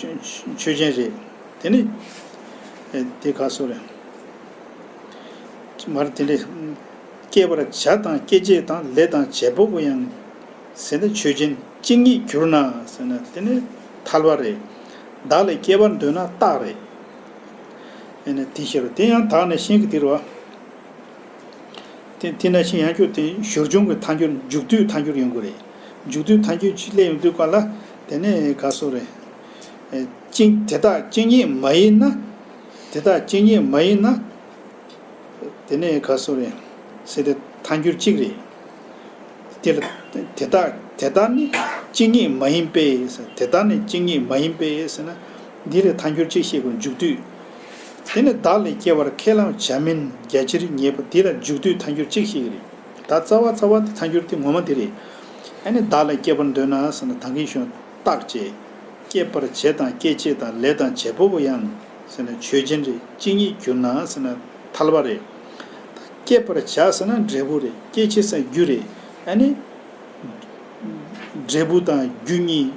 ཆོས་ཅན་རེད། དེ་ནས་ཨེ་དེ་ག་སོ་རེད། མར་དེ་འདྲས། སྐྱེད་པར་བྱ་དང་སྐྱེད་བྱེད་དང་ལས་དང་བྱེད་པོ་པོ་ཡང་ཟེར་ན་ཆོས་ཅན། གཅིག་ཉིད་གྱུར་ན་ཟེར་ན་དེ་ནི་ཐལ་བ་རེད། བདག་ལས་སྐྱེ་བར་འདོད་ན་རྟགས་རེད། ཨེ་ནི་དེ་ཤེས་རོགས། དེ་ཡང་དག་ནས་ཤེས་ཀྱི་དེ་རེད་བ། དེ་དེ་ནང་བཞིན་ཡང་བསྐྱར་དེ་ཞོར་བྱུང་གི་ཐལ་འགྱུར། མཇུག་བསྡུའི་ཐལ་འགྱུར་ཡོང་གི་རེད། མཇུག་བསྡུའི་ཐལ་འགྱུར་གཅིག་སླེབས་ཡོང་དུས་སྐབས་ལ་དེ་ནས་ག་སོ་རེད། ཨེ་གཅིག་དེ་དག་གཅིག་ཉིད་མ་ཡིན་ན། དེ་དག་གཅིག་ཉིད་མ་ཡིན་ན། དེ་ནས་ག་སོ་རེད། ཟེར་དེ་ཐལ་འགྱུར་གཅིག་རེད། དེ་ལ་དེ་དག་དེ་དག་ནི་གཅིག་ཉིད་མ་ཡིན་པས་ཟེར། དེ་དག་ནི་གཅིག་ཉིད་མ་ཡིན་པས་ཟེར་ན། འདི་ལ་ཐལ་འགྱུར་གཅིག་བཤད་དགོས། མཇུག་བསྡུ། དེ་ནི་བདག་ལས་སྐྱེ་བར་ཁས་བླངས་བྱ་མིན། རྒྱ་ཆེར་ཉེས་པ། འདི་ལ་མཇུག་བསྡུའི་ཐལ་འགྱུར་གཅིག་བཤད་ཀྱི་རེད། ད་རྩ་བ་རྩ་བ་དེ་ཐལ་འགྱུར་དེ་ངོ་མ་དེ་རེད། ཨ་ནི་བདག་ལས་སྐྱེ་བར་འདོད་ན་ཟེར་ན་ད་གིན་ཞུས་རྟགས་བྱས། སྐྱེད་པར་བྱེད་དང་སྐྱེད་བྱེད་དང་ལས་དང་བྱེད་པོ་པོ་ཡང་ཟེར་ན་ཆོས་ཅན་རེད། གཅིག་ཉིད་གྱུར་ན་ཟེར་ན་ཐལ་བ་རེད། ད་སྐྱེད་པར་བྱ་ཟེར་ན་འབྲས་བུ་རེད། སྐྱེད་བྱེད་ཟེར་ན་རྒྱུ་རེད། ཨ་ནི་འབྲས་བུ་དང་རྒྱུ་གཉིས།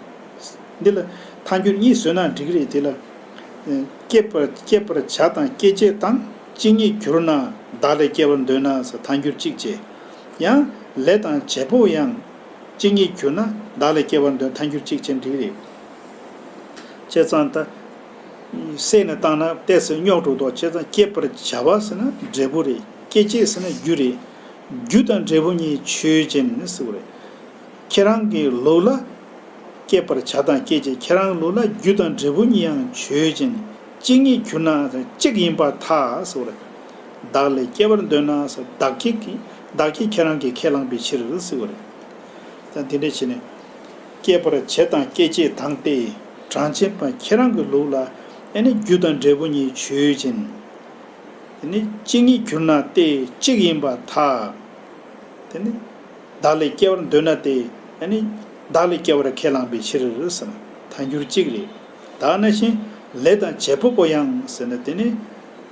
འདི་ལ་ཐལ་འགྱུར་གཉིས་བཟོས་ན་འགྲིག་གི་རེད། དེ་ལ་སྐྱེད་པར་སྐྱེད་པར་བྱ་དང་སྐྱེད་བྱེད་དང་གཅིག་ཉིད་གྱུར་ན། བདག་ལས་སྐྱེ་བར་འདོད་ན་ཟེར་ཐལ་འགྱུར་གཅིག་བྱས། ཡང་ལས་དང་བྱེད་པོ་ཡང་གཅིག་ཉིད་གྱུར་ན་བདག་ལས་སྐྱེ་བར་འདོད་ཐལ་འགྱུར་གཅིག་བྱས་འགྲིག་རེད། བྱས་ཙང་ད་བསྲེས་ནས་བཏང་ན་ཏོག་ཙམ་རྙོག་འགྲོ་འདུག་བྱས་ཙང་སྐྱེད་པར་བྱ་བ་ཟེར་ན་འབྲས་བུ་རེད། སྐྱེད་བྱེད་ཟེར་ན་རྒྱུ་རེད། རྒྱུ་དང་འབྲས་བུ་གཉིས་ཆོས་ཅན་ཟེར་བ་རེད། ཁྱེད་རང་གི་ལུགས་ལ། སྐྱེད་པར་བྱ་དང་སྐྱེད་བྱེད་ཁྱེད་རང་ལུགས་ལ་རྒྱུ་དང་འབྲས་བུ་གཉིས་ཡང་ཆོས་ཅན། གཅིག་ཉིད་གྱུར་ན་གཅིག་ཡིན་པར་ཐལ་ཟེར་བ་རེད། བདག་ལས་སྐྱེ་བར་འདོད་ན་ཟེར། བདག་གིས་བདག་གིས་ཁྱེད་རང་གིས་ཁས་བླངས་པའི་ཕྱིར་ཟེར་བ་རེད། ད་དེ་འདྲ་བྱས་ནས། སྐྱེད་པར་བྱེད་དང་སྐྱེད་བྱེད་དང་སྟེ། གྲངས་ཅན་པ་ཁྱེད་རང་གི་ལུགས་ལ་ཨ་ནི་རྒྱུ་དང་འབྲས་བུ་གཉིས་ཆོས་ཅན། དེ་ནི་གཅིག་ཉིད་གྱུར་ན་སྟེ་གཅིག་ཡིན་པར་ཐལ། དེ་ནི་བདག་ལས་སྐྱེ་བར་འདོད་ན་སྟེ། ཨ་ནི་བདག་ལས་སྐྱེ་བར་ཁས་བླངས་པའི་ཕྱིར་ཟེར་ན་ཐལ་འགྱུར་གཅིག་རེད། ད་ནང་བཞིན་ལས་དང་བྱེད་པོ་པོ་ཡང་ཟེར་ན་དེ་ནི་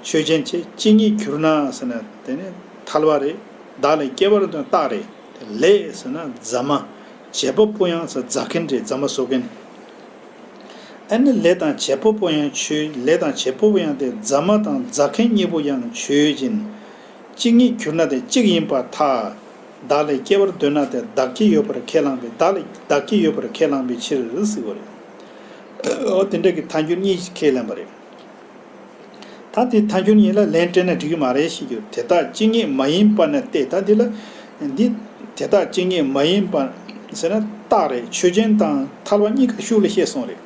ཆོས་ཅན་བྱས། གཅིག་ཉིད་གྱུར་ན་ཟེར་ན་དེ་ནི་ཐལ་བ་རེད། བདག་ལས་སྐྱེ་བར་འདོད་རྟགས་རེད། ལས་ཟེར་ན་རྫ་མ། བྱེད་པོ་པོ་ཡང་ཟེར་རྫ་མཁན་རེད། རྫ་མ་བཟོ་མཁན། ཨ་ནི་ལས་དང་བྱེད་པོ་པོ་ཡང་ཆོས། ལས་དང་བྱེད་པོ་པོ་ཡང་དེ་རྫ་མ་དང་རྫ་མཁན་གཉིས་པོ་ཡང་ཆོས་ཅན། གཅིག་ཉིད་གྱུར་ན་དེ་གཅིག་ཡིན་པར་ཐལ། བདག་ལས་སྐྱེ་བར་འདོད་ན་དེ་བདག་གི་ཡོད་པར་ཁས་བླངས་པའི། བདག་ལས་བདག་གི་ཡོད་པར་ཁས་བླངས་པའི་ཕྱིར་ཟེར་བ་རེད། འོ་དེ་འདྲ་གི་ཐལ་འགྱུར་གཉིས་ཁས་ལེན་པ་རེད། ད་དེ་ཐལ་འགྱུར་གཉིས་ལ་ལན་སྤྲད་ན་འགྲིག་གི་མ་རེད་ཞེས་བརྗོད། དེ་དག་གཅིག་ཉིད་མ་ཡིན་པ་ནི་སྟེ། ད་འདི་ལ་འདི་དེ་དག་གཅིག་ཉིད་མ་ཡིན་པ་ཟེར་ན་རྟགས་རེད། ཆོས་ཅན་དང་ཐལ་བ་གཉིས་ཀ་ཤུགས་ལ་བཤད་སོང་རེད།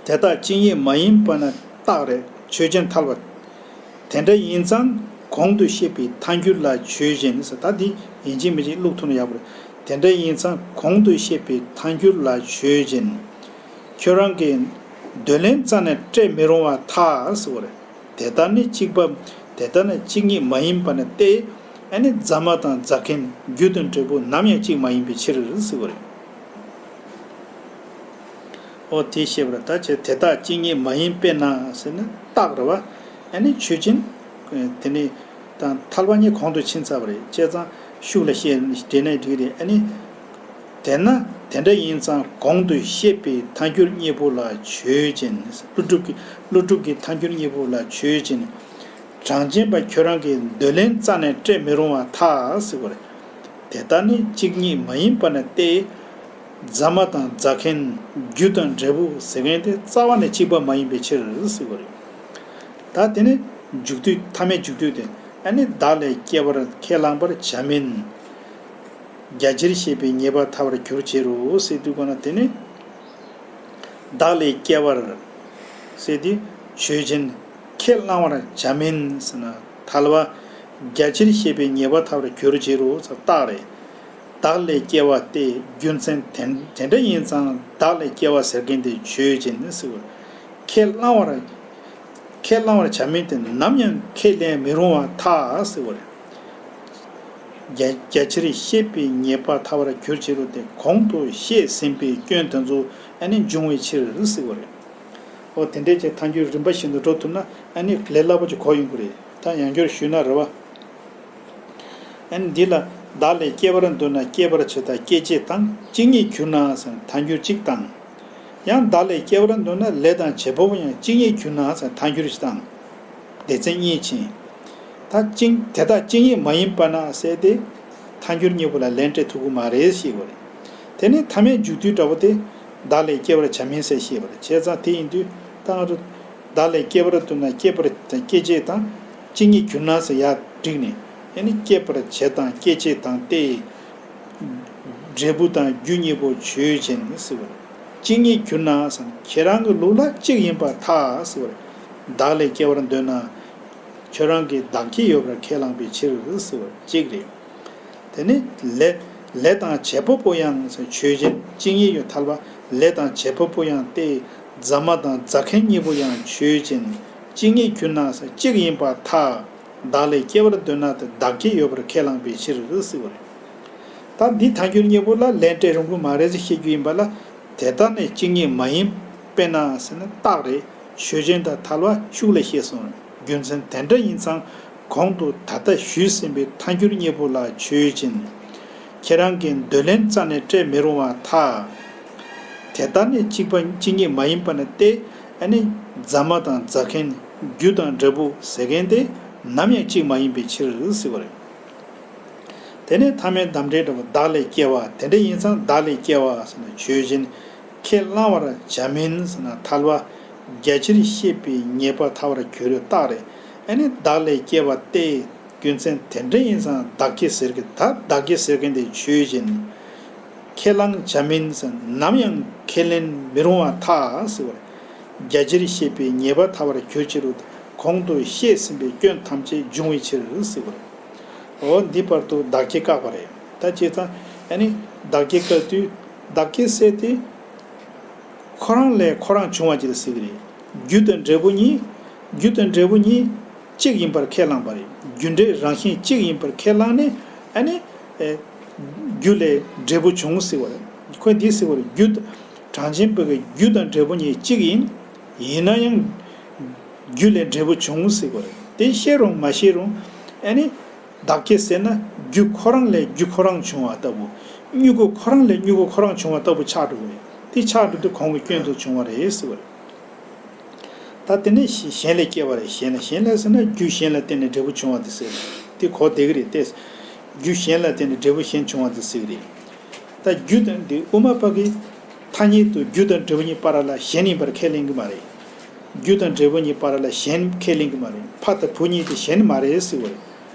དེ་དག་གཅིག་ཉིད་མ་ཡིན་པ་ནི་རྟགས་རེད། ཆོས་ཅན་ཐལ་བ། དེ་འདྲ་ཡིན་ཙང་གོང་དུ་བཤད་པའི་ཐལ་འགྱུར་ལ་ཆོས་ཅན་ཟེར། ད་འདི་ཡིན་གཅིག་མིན་གཅིག་བླུགས་ཐུབ་ན་ཡག་པོ་རེད། དེ་འདྲ་ཡིན་ཙང་གོང་དུ་བཤད་པའི་ཐལ་འགྱུར་ལ་ཆོས་ཅན། ཁྱོད་རང་གིས་འདོད་ལན་རྩ་ནས་སྤྲད་མི་རུང་བར་ཐལ་ཟེར་བ་རེད། དེ་ལྟར་ནི་གཅིག་པ། དེ་ལྟར་ནི་གཅིག་ཉིད་མ་ཡིན་པ་ནི་སྟེ། ཨ་ནི་རྫ་མ་དང་རྫ་མཁན་རྒྱུ་དང་འབྲས་བུ་ནམ་ཡང་གཅིག་མ་ཡིན་པའི་ཕྱིར་ཟེར་བ་རེད། འོ་དེ་བཤད་པར་ད་བྱས། དེ་དག་གཅིག་ཉིད་མ་ཡིན་པས་ན་ཟེར་ན་རྟགས་རེད་བ། ཨ་ནི་ཆོས་ཅན། དེ་ནི་དང་ཐལ་བ་གཉིས་གོང་དུ་ཕྱིན་ཚར་བ་རེད། བྱས་ཙང་ཤུགས་ལ་བཤད་འགྲེལ་ན་འགྲིག་རེད། ཨ་ནི། དེས་ན་དེ་འདྲ་ཡིན་ཙང་གོང་དུ་བཤད་པའི་ཐལ་འགྱུར་གཉིས་པོ་ལ་ཆོས་ཅན། ཀླུ་སྒྲུབ་ཀྱི་ཀླུ་སྒྲུབ་ཀྱི་ཐལ་འགྱུར་གཉིས་པོ་ལ་ཆོས་ཅན། གྲངས་ཅན་པ་ཁྱོད་རང་གིས་འདོད་ལན་རྩ་ནས་སྤྲད་མི་རུང་བར་ཐལ་ཟེར་བ་རེད། དེ་ལྟར་ནི་གཅིག་ཉིད་མ་ཡིན་པ་ནི་སྟེ། རྫ་མ་དང་རྫ་མཁན་རྒྱུ་དང་འབྲས་བུ་ཟེར་མཁན་དེ་རྩ་བ་ནས་གཅིག་པ་མ་ཡིན་པའི་ཕྱིར་ཟེར་བ་རེད། ད་དེ་ནི་མཇུག་བསྡུ། མཐའ་མའི་མཇུག་བསྡུ་དེ། ཨ་ནི་བདག་ལས་སྐྱེ་བར་ཁས་བླངས་པར་བྱ་མིན། རྒྱ་ཆེར་བཤད་པའི་ཉེས་པ་ཐལ་བར་འགྱུར་བྱེད་རོ་ཟེར་དུས་གོ་ན། དེ་ནི་བདག་ལས་སྐྱེ་བར་ཟེར་དེ་ཆོས་ཅན། ཁས་བླང་བར་བྱ་མིན་ཟེར་ན་ཐལ་བ་རྒྱ་ཆེར་བཤད་པའི་ཉེས་པ་ཐལ་བར་གྱུར་ཅི་རུང་ཟེར་རྟགས་རེད། བདག་ལས་སྐྱེ་བ་སྟེ་རྒྱུ་མཚན་དེ་དེ་འདྲ་ཡིན་ཙང་བདག་ལས་སྐྱེ་བ་ཟེར་མཁན་དེ་ཆོས་ཅན་ཟེར་བ། ཁས་བླང་བར་ཁས་བླང་བར་བྱ་མིན་ཏེ་ནམ་ཡང་ཁས་ལེན་མི་རུང་བར་ཐལ་ཟེར་བ་རེད། རྒྱ་རྒྱ་ཆེར་བཤད་པའི་ཉེས་པ་ཐལ་བར་གྱུར་ཅི་རུང་སྟེ་གོང་དུ་བཤད་ཟིན་པའི་སྐྱོན་དེ་ཚོ་ཨ་ནི་འབྱུང་བའི་ཕྱིར་ཟེར་བ་རེད། འོ་དེ་འདྲའི་ཅིག་ཐལ་འགྱུར་རིམ་པ་བཞིན་དུ་འགྲོ་ཐུབ་ན་ཨ་ནི་ལས་སླ་པོ་ཅིག་གོ་ཡོང་གི་རེད། ད་ཡང་བསྐྱར་ཞུས་ན་རེད་བ། ཨ་ནི་འདི་ལ་བདག་ལས་སྐྱེ་བར་འདོད་ན་སྐྱེད་པར་བྱེད་དང་སྐྱེད་བྱེད་དང་གཅིག་ཉིད་གྱུར་ན་ཟེར་ཐལ་འགྱུར་གཅིག་དང་། ཡང་བདག་ལས་སྐྱེ་བར་འདོད་ན་ལས་དང་བྱེད་པ་པོ་ཡང་གཅིག་ཉིད་གྱུར་ན་ཟེར་ཐལ་འགྱུར་གཅིག་དང་། སྡེ་ཚན་གཉིས་ཕྱིན། ད་གཅིག་དེ་དག་གཅིག་ཉིད་མ་ཡིན་པ་ན་ཟེར་ཏེ། ཐལ་འགྱུར་གཉིས་པོ་ལ་ལན་སྤྲད་ཐུབ་ཀྱི་མ་རེད་ཞེས་པ་རེད། དེ་ནི་ཐ་མའི་མཇུག་བསྡུའི་འདྲ་པོ་དེ་བདག་ལས་སྐྱེ་བར་བྱ་མིན་ཟེར་ཞེས་པ་རེད། བྱས་ཙང་དེ་ཡིན་དུས་ད་ང་ཚོ་བདག་ལས་སྐྱེ་བར་འདོད་ན་སྐྱེད་པར་དང་སྐྱེད་བྱེད་དང་གཅིག་ཉིད་གྱུར་ན་ཟེར་ཡར་བསྒྲིགས་ནས་ཨ་ནི་སྐྱེད་པར་བྱེད་དང་སྐྱེད་བྱེད་དང་སྟེ། འབྲས་བུ་དང་རྒྱུ་གཉིས་པོ་ཆོས་ཅན་ཟེར་བ་རེད། གཅིག་ཉིད་གྱུར་ན་ཟེར་ན་ཁྱེད་རང་གི་ལུགས་ལ་གཅིག་ཡིན་པར་ཐལ་ཟེར་བ་རེད། བདག་ལས་སྐྱེ་བར་འདོད་ན། ཁྱོད་རང་གིས་བདག་བསྐྱེད་ཡོད་པར་ཁས་བླངས་པའི་ཕྱིར་ཟེར་བ་གཅིག་རེད། དེ་ནི་ལས་ལས་དང་བྱེད་པ་པོ་ཡང་ཆོས་ཅན། གཅིག་ཉིད་ཡོད་ཐལ་བ་ལས་དང་བྱེད་པ་པོ་ཡང་སྟེ། རྫ་མ་དང་རྫ་མཁན་གཉིས་པོ་ཡང་ཆོས་ཅན། གཅིག་ཉིད་གྱུར་ན་གཅིག་ཡིན་པར་ཐལ། བདག་ལས་སྐྱེ་བར་འདོད་ན་དེ་བདག་བསྐྱེད་ཡོད་པར་ཁས་བླངས་པའི་ཕྱིར་ཟེར་བ་རེད། ད་འདི་ཐལ་འགྱུར་གཉིས་པོ་ལ་ལན་སྤྲད་རུང་གི་མ་རེད་ཟེར་བཤད་རྒྱུ་ཡིན་པ་ལ། དེ་ལྟར་ནི་གཅིག་ཉིད་མ་ཡིན་པས་ན་ཟེར་ན་རྟགས་རེད། ཆོས་ཅན་དང་ཐལ་བ་ཤུགས་ལ་བཤད་སོང་། རྒྱུ་མཚན་དེ་འདྲ་ཡིན་ཙང་གོང་དུ་ད་ལྟ་ཞུས་ཟིན་པའི་ཐལ་འགྱུར་གཉིས་པོ་ལ་ཆོས་ཅན། ཁྱེད་རང་གིས་འདོད་ལན་རྩ་ནས་སྤྲད་མི་རུང་བར་ཐལ། དེ་ལྟར་ནི་གཅིག་པ་གཅིག་ཉིད་མ་ཡིན་པ་ན་སྟེ། ཨ་ནི་རྫ་མ་དང་རྫ་མཁན་རྒྱུ་དང་འབྲས་བུ་ཟེར་མཁན་དེ་ནམ་ཡང་གཅིག་མ་ཡིན་པའི་ཕྱིར་ཟེར་བ་རེད། དེ་ནས་ཐ་མའི་དམ་འདྲེན་འདྲ་བོ་བདག་ལས་སྐྱེ་བ་དེ་འདྲ་ཡིན་ཙང་བདག་ལས་སྐྱེ་བ་ཟེར་ན་ཆོས་ཅན། ཁས་བླང་བར་བྱ་མིན་ཟེར་ན་ཐལ་བ་རྒྱ་ཆེར་བཤད་པའི་ཉེས་པ་ཐལ་བར་གྱུར་ཡོད་རྟགས་རེད། ཨ་ནི་བདག་ལས་སྐྱེ་བ་སྟེ། རྒྱུ་མཚན་དེ་འདྲ་ཡིན་ཙང་བདག་བསྐྱེད་ཟེར་གི་ད་བདག་བསྐྱེད་ཟེར་མཁན་དེ་ཆོས་ཅན། ཁས་བླང་བྱ་མིན་ཟེར་ནམ་ཡང་ཁས་ལེན་མི་རུང་བར་ཐལ་ཟེར་བ་རེད། རྒྱ་ཆེར་བཤད་པའི་ཉེས་པ་ཐལ་བར་གྱུར་ཅི་རུང་གོང་དུ་བཤད་ཟིན་པའི་སྐྱོན་ཐམས་ཅད་འབྱུང་བའི་ཕྱིར་ཟེར་བ་རེད། འོ་འདི་བར་དུ་བདག་བསྐྱེད་བཀག་པ་རེད། ད་བྱས་ཙང་ཨ་ནི་བདག་བསྐྱེད་བཀག་དུས་བདག་བསྐྱེད་ཟེར་དེ། ཁོ་རང་ལས་ཁོ་རང་བྱུང་བ་ཅིག་ལ་ཟེར་གི་རེད། རྒྱུ་དང་འབྲས་བུ་གཉིས། རྒྱུ་དང་འབྲས་བུ་གཉིས་གཅིག་ཡིན་པར་ཁས་བླངས་པ་རེད། རྒྱུ་འབྲས་རང་བཞིན་གཅིག་ཡིན་པར་ཁས་བླངས་ནས་ཨ་ནི། ཨེ། རྒྱུ་ལས་འབྲས་བུ་བྱུང་ཟེར་བ་རེད། ཁོས་འདི་ཟེར་བ་རེད། རྒྱུ། གྲངས་ཅན་པོ་གི་རྒྱུ་དང་འབྲས་བུ་གཉིས་གཅིག་ཡིན། ཡིན་ན་ཡང་། རྒྱུ་ལས་འབྲས་བུ་བྱུང་ཟེར་བ་རེད། དེ་ཤེས་རུང་མ་ཤེས་རུང་ཨ་ནི། བདག་བསྐྱེད་ཟེར་ན་རྒྱུ་ཁོ་རང་ལས་རྒྱུ་ཁོ་རང་བྱུང་བ་ལྟ་བུ། མྱུ་གུ་ཁོ་རང་ལས་མྱུ་གུ་ཁོ་རང་བྱུང་བ་ལྟ་བུ་ཆགས་འགྲོ་གི་རེད། དེ་ཆགས་འགྲོ་དུས་གོང་གི་སྐྱོན་དུ་བྱུང་བ་རེད་ཟེར་བ་རེད། ད་དེ་ནས་གཞན་ལས་སྐྱེ་བ་རེད། གཞན་ལ་གཞན་ལ་ཟེར་ན་རྒྱུ་གཞན་ལ་བརྟེན་ནས་འབྲས་བུ་བྱུང་བ་དེ་ཟེར། དེ་གོ་བདེ་གི་རེད་དེ། རྒྱུ་གཞན་ལ་བརྟེན་ནས་འབྲས་བུ་གཞན་བྱུང་བ་དེ་ཟེར་གི་རེད། ད་རྒྱུ་དང་དེ་དབུ་མ་པ་གིས་ཐ་སྙད་དུ་རྒྱུ་དང་འབྲས་བུ་གཉིས་བར་ལ་གཞན་ཡིན་པར་ཁས་ལེན་གི་མ་རེད། རྒྱུ་དང་འབྲས་བུ་གཉིས་བར་ལ་གཞན་ཁས་ལེན་གི་མ་རེད། ཕ་དང་བུ་གཉིས་དེ་གཞན་མ་རེད་ཟེར་བ་རེད།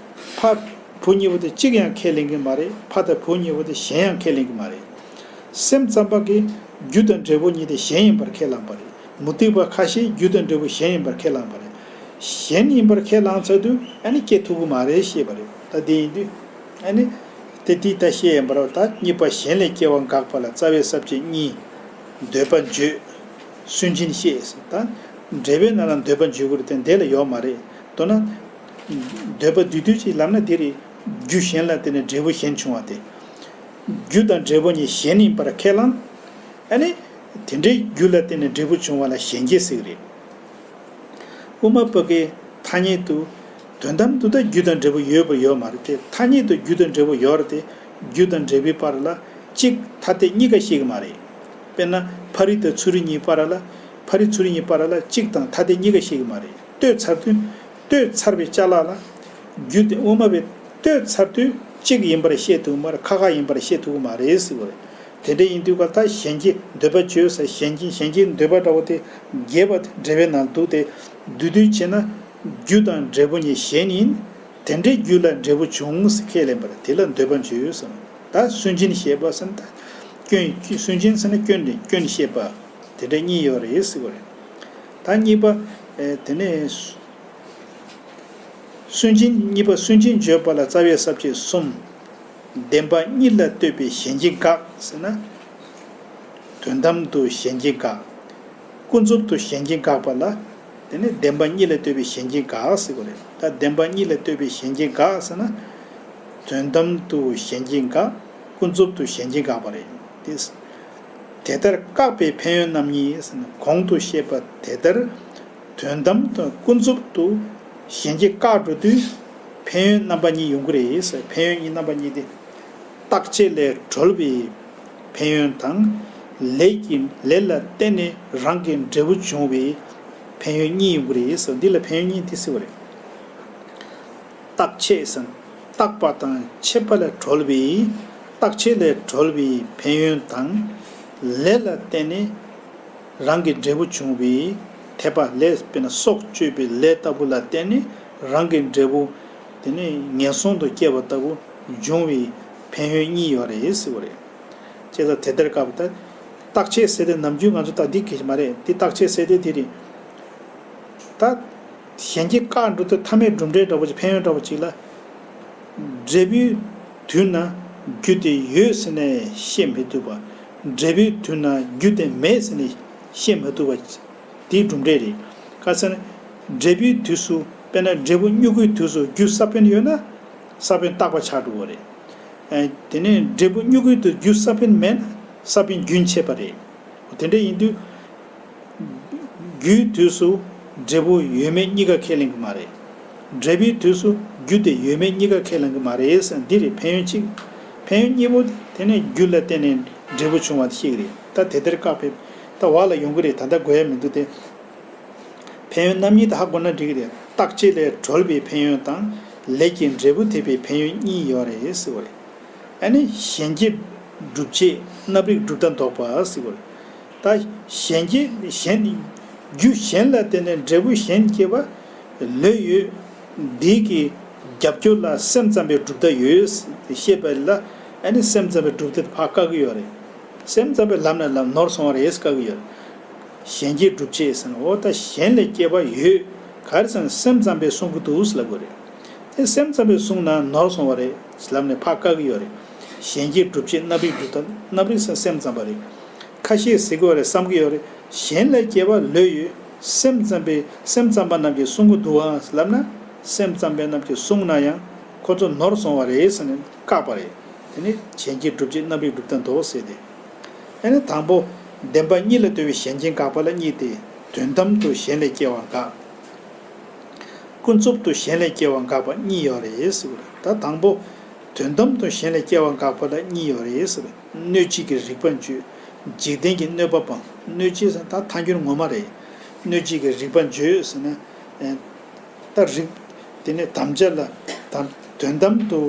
ཕ། བུ་གཉིས་པོ་དེ་གཅིག་ཡང་ཁས་ལེན་གི་མ་རེད། ཕ་དང་བུ་གཉིས་པོ་དེ་གཞན་ཡང་ཁས་ལེན་གི་མ་རེད། སེམས་ཙམ་པ་གིས་རྒྱུ་དང་འབྲས་བུ་གཉིས་དེ་གཞན་ཡིན་པར་ཁས་བླངས་པ་རེད། མུ་སྟེགས་པ་ཁ་ཤས་རྒྱུ་དང་འབྲས་བུ་གཞན་ཡིན་པར་ཁས་བླངས་པ་རེད། གཞན་ཡིན་པར་ཁས་བླངས་ཚར་དུས་ཨ་ནི་སྐྱེ་ཐུབ་གི་མ་རེད་ཞེས་པ་རེད། ད་དེ་ཡིན་དུས་ཨ་ནི། དེ་དེ་ད་བཤད་ཡིན་པ་རེད། ད་གཉིས་པ་གཞན་ལས་སྐྱེ་བ་འགག་པ་ལ་རྩ་བའི་ས་བཅད་གཉིས། འདོད་པ་བརྗོད། སུན་འབྱིན་བཤད། ད་འབྲེལ་བའི་ནང་ལ་འདོད་པ་འཇུག་དགོས་རེད་དེ་འདི་ལ་ཡོད་མ་རེད། མདོར་ན། འདོད་པ་བསྡུས་བསྡུས་ཅིག་ལབ་ན་འདི་རེད། རྒྱུ་གཞན་ལ་བརྟེན་ནས་འབྲས་བུ་གཞན་བྱུང་བ་དེ། རྒྱུ་དང་འབྲས་བུ་གཉིས་གཞན་ཡིན་པར་ཁས་བླངས། ཨ་ནི། དེ་འདྲའི་རྒྱུ་ལ་བརྟེན་ནས་འབྲས་བུ་བྱུང་བ་ལ་གཞན་སྐྱེ་ཟེར་གི་རེད། དབུ་མ་པ་གིས་ཐ་སྙད་དུ། དོན་དམ་དུ་ད་རྒྱུ་དང་འབྲས་བུ་ཡོད་པར་ཡོད་མ་རེད་དེ། ཐ་སྙད་དུ་རྒྱུ་དང་འབྲས་བུ་ཡོད་རེད་དེ། རྒྱུ་དང་འབྲས་བུའི་བར་ལ་གཅིག་ཐ་དད་གཉིས་ཀ་ཤེས་ཀྱི་མ་རེད། དཔེར་ན་ཕ་རི་དང་ཚུ་རི་གཉིས་བར་ལ། ཕ་རི་ཚུ་རི་གཉིས་བར་ལ་གཅིག་དང་ཐ་དད་གཉིས་ཀ་ཤེས་ཀྱི་མ་རེད། ལྟོས་ཚར་དུས། ལྟོས་ཚར་བའི་ཅ་ལག་ལ། རྒྱུ་དེ་དབུ་མ་པས་ལྟོས་ཚར་དུས་གཅིག་ཡིན་པར་བཤད་ཐུབ་ཀྱི་མ་རེད། ཁ་ཁ་ཡིན་པར་བཤད་ཐུབ་ཀྱི་མ་རེད་ཟེར་བ་རེད། དེ་འདྲ་ཡིན་དུས་ག་ད་གཞན་སྐྱེ་འདོད་པ་བརྗོད་ས་གཞན་སྐྱེ་གཞན་སྐྱེ་འདོད་པ་འདྲ་བོ་དེ་རྒྱས་པ་དེ་འབྲེལ་བའི་ནང་འདུག་སྟེ། བསྡུས་བསྡུས་བྱས་ན། རྒྱུ་དང་འབྲས་བུ་གཉིས་གཞན་ཡིན། དེ་འདྲའི་རྒྱུ་ལ་འབྲས་བུ་བྱུང་ཟེར་ཁས་ལེན་པར་དེ་ལ་འདོད་པ་བརྗོད་ཟེར། ད་སུན་འབྱིན་བཤད་པ་ཟེར་ན་ད། སྐྱོན། སུན་འབྱིན་ཟེར་ན་སྐྱོན་དེ་སྐྱོན་བཤད་པ། དེ་འདྲ་གཉིས་ཡོད་རེད་ཟེར་བ་རེད། ད་གཉིས་པ། ཨེ། དེ་ནས། སུན་འབྱིན་གཉིས་པ། སུན་འབྱིན་བརྗོད་པ་ལ་རྩ་བའི་ས་བཅད་གསུམ། བདེན་པ་གཉིས་ལ་ལྟོས་པའི་གཞན་གྱིས་དགག་ཟེར་ན། དོན་དམ་དུ་གཞན་གྱིས་དགག། ཀུན་རྫོབ་ཏུ་གཞན་གྱིས་དགག་པ་ལ། དེ་ནི་བདེན་པ་གཉིས་ལ་ལྟོས་པའི་གཞན་གྱིས་དགག་ཟེར་དགོས་རེད། ད་བདེན་པ་གཉིས་ལ་ལྟོས་པའི་གཞན་གྱིས་དགག་ཟེར་ན། དོན་དམ་དུ་གཞན་གྱིས་དགག། ཀུན་རྫོབ་ཏུ་གཞན་གྱིས་དགག་པ་རེད། དེ་དེ་ལྟར་བཀག་པའི་ཕན་ཡོན་རྣམ་གཉིས་ཟེར་ན། གོང་དུ་བཤད་པ་དེ་ལྟར། དོན་དམ་དང་ཀུན་རྫོབ་ཏུ་གཞན་གྱིས་བཀག་འགྲོ་དུས། ཕན་ཡོན་རྣམ་པ་གཉིས་ཡོང་གི་རེད་ཟེར། ཕན་ཡོན་གཉིས། རྣམ་པ་གཉིས་དེ། བརྟག་དཔྱད་ལས་གྲོལ་བའི་ཕན་ཡོན་དང་། ལས་ཀྱི་ལས་ལ་བརྟེན་ནས་རང་གི་འབྲས་བུ་འབྱུང་བའི་ཕན་ཡོན་གཉིས་ཡོང་གི་རེད་ཟེར། འདི་ལ་ཕན་ཡོན་གཉིས་དེ་ཟེར་བ་རེད། བརྟག་དཔྱད་ཟེར་ན། བརྟགས་པ་དང་དཔྱད་པ་ལས་གྲོལ་བའི། བརྟག་དཔྱད་ལས་གྲོལ་བའི་ཕན་ཡོན་དང་། ལས་ལ་བརྟེན་ནས་རང་གི་འབྲས་བུ་འབྱུང་བའི་འཐད་པ་ལས། དཔེར་ན་སྲོག་གཅོད་པའི་ལས་ལྟ་བུ་ལ་བརྟེན་ནས་རང་གི་འབྲས་བུ་དེ་ནི་ངན་སོང་དུ་སྐྱེ་བ་ལྟ་བུ་འབྱུང་བའི་ཕན་ཡོན་གཉིས་ཡོད་རེད་ཟེར་བ་རེད། བྱས་ཙང་དེ་ལྟར་བཀག་པ་ད། བརྟག་དཔྱད་ཟེར་དེ་ནམ་རྒྱུན་ང་ཚོ་ད་འདི་གལ་ཆེ་མ་རེད། འདི་བརྟག་དཔྱད་ཟེར་དེ་འདི་རེད། ད། གཞན་གྱིས་བཀག་འགྲོ་དུས་ཐ་མའི་གྲུབ་འབྲས་འདྲ་བོ་ཅིག་ཕན་ཡོན་འདྲ་བོ་ཅིག་ལ། འབྲས་བུའི་དུས་ན་རྒྱུ་དེ་ཡོད་ཟེར་ནས་བཤད་མི་ཐུབ་པ། འབྲས་བུའི་དུས་ན་རྒྱུ་དེ་མེད་ཟེར་ནས་བཤད་མི་ཐུབ་པ། དེའི་གྲུབ་འབྲས་རེད། ག་ཟེར་ན། འབྲས་བུའི་དུས་སུ། དཔེར་ན་འབྲས་བུ་མྱུ་གུའི་དུས་སུ་རྒྱུ་ས་བོན་ཡོད་ན། ས་བོན་རྟག་པ་ཆགས་འགྲོ་བ་རེད། ཨ། དེ་ནས་འབྲས་བུ་མྱུ་གུའི་དུས་རྒྱུ་ས་བོན་མེད་ན་ས་བོན་རྒྱུན་ཆད་པ་རེད། དེ་འདྲ་ཡིན་དུས། རྒྱུའི་དུས་སུ་འབྲས་བུ་ཡོད་མེད་གཉིས་ཀ་ཁས་ལེན་གྱི་མ་རེད། འབྲས་བུའི་དུས་སུ་རྒྱུ་དེ་ཡོད་མེད་གཉིས་ཀ་ཁས་ལེན་གྱི་མ་རེད་ཟེར། འདི་རེད་ཕན་ཡོན་གཅིག། ཕན་ཡོན་གཉིས་པོ་དེ་ནས་རྒྱུ་ལ་བརྟེན་ནས་འབྲས་བུ་བྱུང་བ་དེ་ཤེས་ཀྱི་རེད། ད་དེ་ལྟར་བཀག་པའི། ད་བ་ལ་ཡོང་གི་རེད། ད་ལྟ་དགོས་ཡ་མི་འདུག་སྟེ། ཕན་ཡོན་རྣམ་གཉིས་དེ་ཧ་གོ་ན་འགྲིག་གི་རེད། བརྟག་དཔྱད་ལས་གྲོལ་བའི་ཕན་ཡོན་དང་། ལས་ཀྱི་འབྲས་བུ་ཐེབས་པའི་ཕན་ཡོན་གཉིས་ཡོད་རེད་ཟེར་བ་རེད། ཨ་ནི་གཞན་གྱི་སྒྲུབ་བྱེད་རྣམ་རིག་གྲུབ་མཐའ་འདོགས་པ་ཟེར་བ་རེད། ད་གཞན་གྱི་གཞན། རྒྱུ་གཞན་ལ་བརྟེན་ནས་འབྲས་བུ་གཞན་སྐྱེ་བ་ལོས་ཡོད། འདི་གི་རྒྱབ་སྐྱོར་ལ་སེམས་ཙམ་པའི་གྲུབ་མཐའ་ཡོད་ཞེས་པ་ལ། ཨ་ནི་སེམས་ཙམ་པའི་གྲུབ་མཐའ་དེ་ཕར་བཀག་གི་ཡོད་རེད། སེམས་ཙམ་པའི་ལམ་ནས་ལམ་ནོར་སོང་བ་རེད་བཀག་གི་ཡོད་རེད། གཞན་གྱི་སྒྲུབ་བྱེད་ཟེར་ན། འོ་ད་གཞན་ལས་སྐྱེ་བ་ཡོད། ག་རེ་ཟེར་ན་སེམས་ཙམ་པས་གསུང་གི་འདུག་ལབ་དགོས་རེད། དེ་སེམས་ཙམ་པས་གསུངས་ན་ནོར་སོང་བ་རེད་ལབ་ནས་ཕར་བཀག་གི་ཡོད་རེད། གཞན་གྱི་སྒྲུབ་བྱེད་རྣམ་རིག་གྲུབ་མཐའ། རྣམ་རིག་ཟེར་སེམས་ཙམ་པ་རེད། ཁ་ཤས་ཟེར་གི་ཡོད་རེད། བསམ་གི་ཡོད་རེད། གཞན་ལས་སྐྱེ་བ་ལོས་ཡོད། སེམས་ཙམ་པའི། སེམས་ཙམ་པ་རྣམས་ཀྱིས་གསུང་གི་འདུག་ཨང་ལབ་ན། སེམས་ཙམ་པ་རྣམས་ཀྱིས་གསུངས་ན་ཡང་ཁོ་ཚོ་ནོར་སོང་བ་རེད་ཟེར་ནས་བཀག་པ་རེད། དེ་ནི་གཞན་གྱི་སྒྲུབ་བྱེད་རྣམ་རིག་གྲུབ་མཐའ་འདོགས་ཟེར་ཏེ། ཨ་ནི་དང་པོ། བདེན་པ་གཉིས་ལ་ལྟོས་པའི་གཞན་གྱིས་དགག་པ་ལ་གཉིས་ཏེ། དོན་དམ་དུ་གཞན་ལས་སྐྱེ་བ་དགག། ཀུན་རྫོབ་ཏུ་གཞན་ལས་སྐྱེ་བ་དགག་པ་གཉིས་ཡོད་རེད་ཟེར་བ་རེད། ད་དང་པོ། དོན་དམ་དུ་གཞན་ལས་སྐྱེ་བ་དགག་པ་ལ་གཉིས་ཡོད་རེད་ཟེར་བ་རེད། གནོད་བྱེད་ཀྱི་རིགས་པ་བརྗོད། འཇིག་རྟེན་གྱི་གནོད་པ་སྤང་། གནོད་བྱེད་ཟེར་ད་ཐལ་འགྱུར་ངོ་མ་རེད། གནོད་བྱེད་ཀྱི་རིགས་པ་བརྗོད་ཟེར་ན། ཨེ། ད་རིགས། དེ་ནས་དམ་བཅའ་ལ། དམ། དོན་དམ་དུ་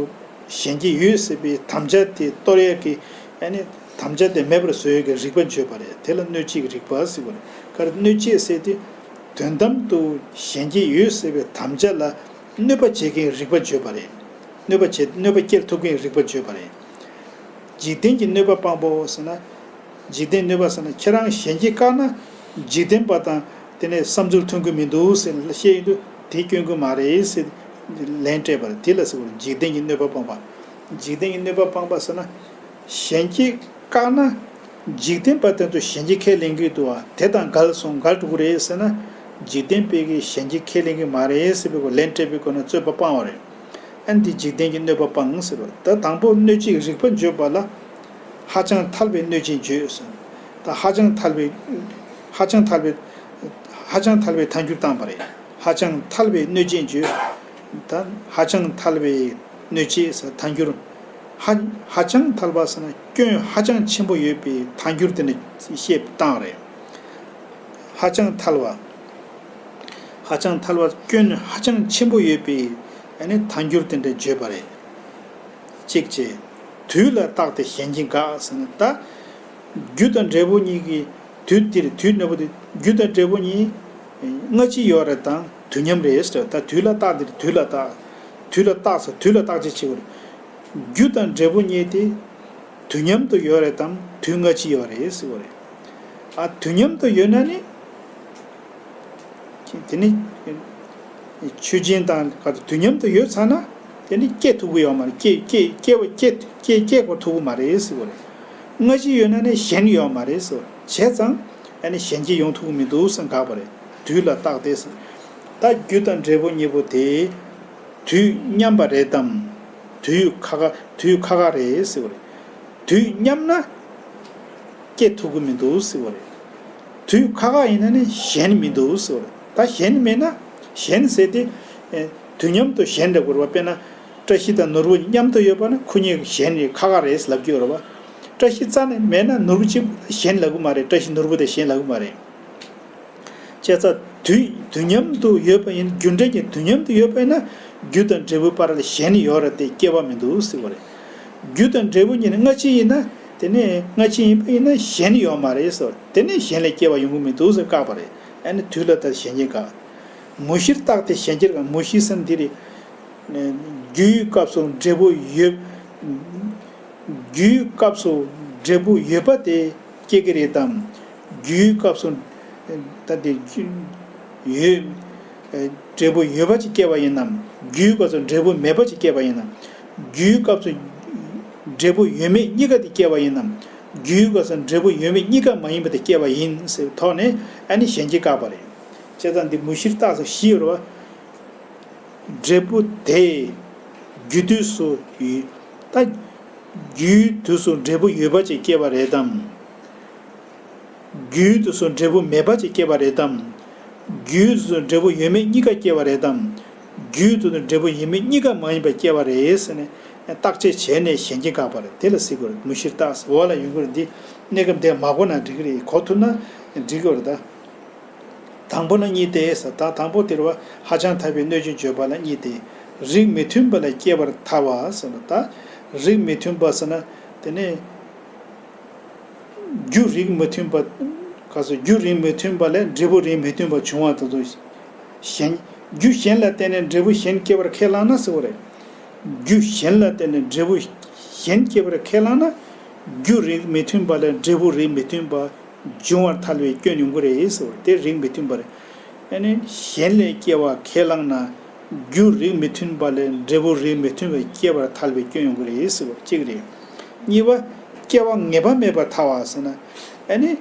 གཞན་གྱི་ཡོད་ཟེར་བའི་དམ་བཅའ་དེ་གཏོར་ཡས་ཀྱི། ཨ་ནི་དམ་བཅའ་དེ་མེད་པར་བཟོ་ཡས་ཀྱི་རིགས་པ་བརྗོད་པ་རེད། དེ་ལ་གནོད་བྱེད་ཀྱི་རིགས་པ་ཟེར་བ་རེད། ག་རེ་གནོད་བྱེད་ཟེར་དུས། དོན་དམ་དུ་གཞན་གྱི་ཡོད་ཟེར་བའི་དམ་བཅའ་ལ་གནོད་པ་བྱེད་མཁན་རིགས་པ་བརྗོད་པ་རེད། གནོད་པ་བྱེད། གནོད་པ་སྐྱེལ་ཐུབ་མཁན་རིགས་པ་བརྗོད་པ་རེད། འཇིག་རྟེན་གྱི་གནོད་པ་སྤང་པོ་ཟེར་ན། འཇིག་རྟེན་གནོད་པ་ཟེར་ན་ཁྱེད་རང་གཞན་གྱིས་བཀག་ན། འཇིག་རྟེན་པ་དང་དེ་ནས་བསམ་ཚུལ་མཐུན་གྱི་མི་འདུག་ཟེར་བཤད་ཡོང་དུས་དེ་སྐྱོན་གྱི་མ་རེད་ཟེར་ལན་སྤྲད་པ་རེད། དེ་ལ་ཟེར་བ་རེད། འཇིག་རྟེན་གྱི་གནོད་པ་སྤང་པ། འཇིག་རྟེན་གྱི་གནོད་པ་སྤང་པ་ཟེར་ན། གཞན་གྱིས་བཀག་ན། འཇིག་རྟེན་པ་དེ་ཚོ་གཞན་གྱིས་ཁས་ལེན་གྱི་འདུག་བ། དེ་དང་འགལ་སོང་། འགལ་འགྲོ་གི་རེད་ཟེར་ན། འཇིག་རྟེན་པས་ཀྱིས་གཞན་གྱིས་ཁས་ལེན་གྱི་མ་རེད་ཟེར་བའི་སྐོར་ལན་སྤྲད་པའི་སྒོ་ནས་རྩོད་པ་སྤང་བ་རེད། ཨ་ནི་འདི་འཇིག་རྟེན་གྱི་གནོད་པ་སྤང་ཟེར་བ། ད་དང་པོ་གནོད་བྱེད་ཀྱི་རིགས་པ་བརྗོད་པ་ལ། ཧ་ཅང་ཐལ་བའི་གནོད་བྱེད་བརྗོད་ཟེར། ད་ཧ་ཅང་ཐལ་བའི། ཧ་ཅང་ཐལ་བའི། ཧ་ཅང་ཐལ་བའི་ཐལ་འགྱུར་བཏང་པ་རེད། ཧ་ཅང་ཐལ་བའི་གནོད་བྱེད་བརྗོད། ད་ཧ་ཅང་ཐལ་བའི་གནོད་བྱེད་ཟེར་ཐལ་འགྱུར། ཧ། ཧ་ཅང་ཐལ་བ་ཟེར་ན་སྐྱོན་ཧ་ཅང་ཆེན་པོ་ཡོད་པའི་ཐལ་འགྱུར་དེ་འདྲ་བཤད་བཏང་རེད། ཧ་ཅང་ཐལ་བ། ཧ་ཅང་ཐལ་བ་སྐྱོན་ཧ་ཅང་ཆེན་པོ་ཡོད་པའི་ཨ་ནི་ཐལ་འགྱུར་དེ་འདྲ་བརྗོད་པ་རེད། གཅིག་བྱས། དུས་ལ་བརྟགས་ཏེ་གཞན་གྱིས་དགག་ཟེར་ན་ད། རྒྱུ་དང་འབྲས་བུ་གཉིས་ཀྱི་དུས་དེར་དུས་གནོད་པ་དེ། རྒྱུ་དང་འབྲས་བུ་གཉིས་སྔ་ཕྱི་ཡོད་རེད་དང་དུས་མཉམ་རེད་ཟེར། ད་དུས་ལ་བརྟགས་དེར་དུས་ལ་བརྟགས། དུས་ལ་བརྟགས་ཟེར་དུས་ལ་བརྟག་དཔྱད་བྱེད་དགོས་རེད། རྒྱུ་དང་འབྲས་བུ་གཉིས་དེ་དུས་མཉམ་དུ་ཡོད་རེད་དམ་དུས་སྔ་ཕྱི་ཡོད་རེད་ཟེར་བ་རེད། ཨ་དུས་མཉམ་དུ་ཡོད་ན་ནི། དེ་ནི། ཆོས་ཅན་དང་ག་དུས་མཉམ་དུ་ཡོད་ཚར་ན་དེ་ནི་སྐྱེ་ཐུབ་ཀྱི་ཡོད་མ་རེད། སྐྱེ་སྐྱེ་སྐྱེ་བ་སྐྱེ་སྐྱེ་སྐྱེ་དགོས་ཐུབ་ཀྱི་མ་རེད་ཟེར་བ་རེད། སྔ་ཕྱི་ཡོད་ན་ནི་གཞན་ཡོད་མ་རེད་ཟེར་བ་བྱས་ཙང་ཨ་ནི་གཞན་སྐྱེ་ཡོང་ཐུབ་ཀྱི་མི་འདུག་ཟེར་དགག་པ་རེད། དུས་ལ་བརྟགས་ཏེ་ཟེར། ད་རྒྱུ་དང་འབྲས་བུ་གཉིས་པོ་དེ་དུས་མཉམ་པ་རེད་དམ། དུས་ཁ་ཁ་དུས་ཁ་ཁ་རེད་ཟེར་བ་རེད། དུས་མཉམ་ན་སྐྱེ་ཐུབ་ཀྱི་མི་འདུག་ཟེར་བ་རེད། དུས་ཁ་ཁ་ཡིན་ན་ནི་གཞན་མི་འདུག་ཟེར་བ་རེད། ད་གཞན་མེད་ན་གཞན་ཟེར་ཏེ། ཨེ། དུས་མཉམ་དུ་གཞན་འདྲ་དགོས་རེད་བ། དཔེར་ན་བཀྲ་ཤིས་དང་ནོར་བུ་མཉམ་དུ་ཡོད་པ་ན་ཁོ་གཉིས་གཞན་རེད། ཁ་ཁ་རེད་ལབ་ཀྱི་ཡོད་རེད་བ། བཀྲ་ཤིས་རྩ་ནས་མེད་ན་ནོར་བུ་གཅིག་གཞན་ལབ་ཀྱི་མ་རེད། བཀྲ་ཤིས་ནོར་བུ་དེ་གཞན་ལབ་ཀྱི་མ་རེད། བྱས་ཙང་དུས་དུས་མཉམ་དུ་ཡོད་པ་ཡིན། རྒྱུ་འབྲས་ཀྱི་དུས་མཉམ་དུ་ཡོད་པ་ཡིན་ན་རྒྱུ་དང་འབྲས་བུའི་བར་ལ་གཞན་ཡོད་རེད་དེ་སྐྱེ་བ་མི་འདུག་ཟེར་བ་རེད། རྒྱུ་དང་འབྲས་བུ་གཉིས་ནི་སྔ་ཕྱི་ཡིན་ན་དེ་ནས་སྔ་ཕྱི་ཡིན་པ་ཡིན་ན་གཞན་ཡོད་མ་རེད་ཟེར་བ་རེད། དེ་ནས་གཞན་ལས་སྐྱེ་བ་ཡོང་གི་མི་འདུག་ཟེར་བཀག་པ་རེད། ཨ་ནི་དུས་ལ་བརྟགས་གཞན་སྐྱེ་བཀག་མུ་བཞིར་བརྟགས་ཏེ་གཞན་སྐྱེ་བཀག་མུ་བཞི་ཟེར་ན་འདི་རེད། རྒྱུའི་སྐབས་སུ་འབྲས་བུ་ཡོད། རྒྱུའི་སྐབས་སུ་འབྲས་བུ་ཡོད་པ་དེ་སྐྱེ་གི་རེད་དམ། རྒྱུའི་སྐབས་སུ་ད་དེ་ཡོད། འབྲས་བུ་ཡོད་པ་ཅིག་སྐྱེ་བ་ཡིན་ནམ། རྒྱུའི་སྐབས་སུ་འབྲས་བུ་མེད་པ་ཅིག་སྐྱེ་བ་ཡིན་ནམ། རྒྱུའི་སྐབས་སུ་འབྲས་བུ་ཡོད་མེད་གཉིས་ཀ་དེ་སྐྱེ་བ་ཡིན་ནམ། རྒྱུའི་སྐབས་སུ་འབྲས་བུ་ཡོད་མེད་གཉིས་ཀ་མ་ཡིན་པ་དེ་སྐྱེ་བ་ཡིན་ཟེར་བའི་ཐོག་ནས་ཨ་ནི་གཞན་སྐྱེ་བཀག་པ་རེད། བྱས་ཙང་འདི་མུ་བཞིར་བརྟགས་སོ་བཞི་ཡོད་རེད་བ། འབྲས་བུ་དེ་རྒྱུའི་དུས་སུ་ཡོད། ད་རྒྱུའི་དུས་སུ་འབྲས་བུ་ཡོད་པ་ཅིག་སྐྱེ་བ་རེད་དམ། རྒྱུའི་དུས་སུ་འབྲས་བུ་མེད་པ་ཅིག་སྐྱེ་བ་རེད་དམ། རྒྱུའི་དུས་སུ་འབྲས་བུ་ཡོད་མེད་གཉིས་ཀ་སྐྱེ་བ་རེད་དམ། རྒྱུའི་དུས་སུ་འབྲས་བུ་ཡོད་མེད་གཉིས་ཀ་མ་ཡིན་པ་སྐྱེ་བ་རེད་ཟེར་ནས་བརྟག་དཔྱད་བྱས་ནས་གཞན་སྐྱེ་བཀག་པ་རེད། དེ་ལ་ཟེར་དགོས་རེད། མུ་བཞིར་བརྟགས། འོག་ལ་ཡོང་གི་རེད། འདི་གནས་སྐབས་འདིར་མ་གོ་ན་འགྲིག་གི་རེད། གོ་ཐུབ་ན་འགྲིག་གི་རེད་ད། དང་པོ་ལ་གཉིས་ཏེ་ཟེར། ད་དང་པོ་དེ་རེད་བ། ཧ་ཅང་ཐལ་བའི་གནོད་བྱེད་བརྗོད་པ་ལ་གཉིས་ཏེ། རིགས་མི་མཐུན་པ་ལ་སྐྱེ་བར་ཐལ་བ་ཟེར་ན། ད་རིགས་མི་མཐུན་པ་ཟེར་ན་དེ་ནས་རྒྱུ་རིགས་མི་མཐུན་པ། ག་སོ། རྒྱུ་རིགས་མི་མཐུན་པ་ལས་འབྲས་བུ་རིགས་མི་མཐུན་པ་འབྱུང་བ་དང་དུ། གཞན། རྒྱུ་གཞན་ལ་བརྟེན་ནས་འབྲས་བུ་གཞན་སྐྱེ་བར་ཁས་བླངས་ན་ཟེར་བ་རེད། རྒྱུ་གཞན་ལ་བརྟེན་ནས་འབྲས་བུ་གཞན་སྐྱེ་བར་ཁས་བླངས་ན། རྒྱུ་རིགས་མི་མཐུན་པ་ལས་འབྲས་བུ་རིགས་མི་མཐུན་པ་འབྱུང་བར་ཐལ་བའི་སྐྱོན་ཡོང་གི་རེད་ཟེར་བ་དེ་རིགས་མི་མཐུན་པ་རེད། ཨ་ནི་གཞན་ལས་སྐྱེ་བ་ཁས་བླངས་ན། རྒྱུ་རིགས་མི་མཐུན་པ་ལས་འབྲས་བུ་རིགས་མི་མཐུན་པ་སྐྱེ་བར་ཐལ་བའི་སྐྱོན་ཡོང་གི་རེད་ཟེར་བ་གཅིག་རེད། གཉིས་པ། སྐྱེ་བ་ངེས་པ་མེད་པར་ཐལ་བ་ཟེར་ན། ཨ་ནི།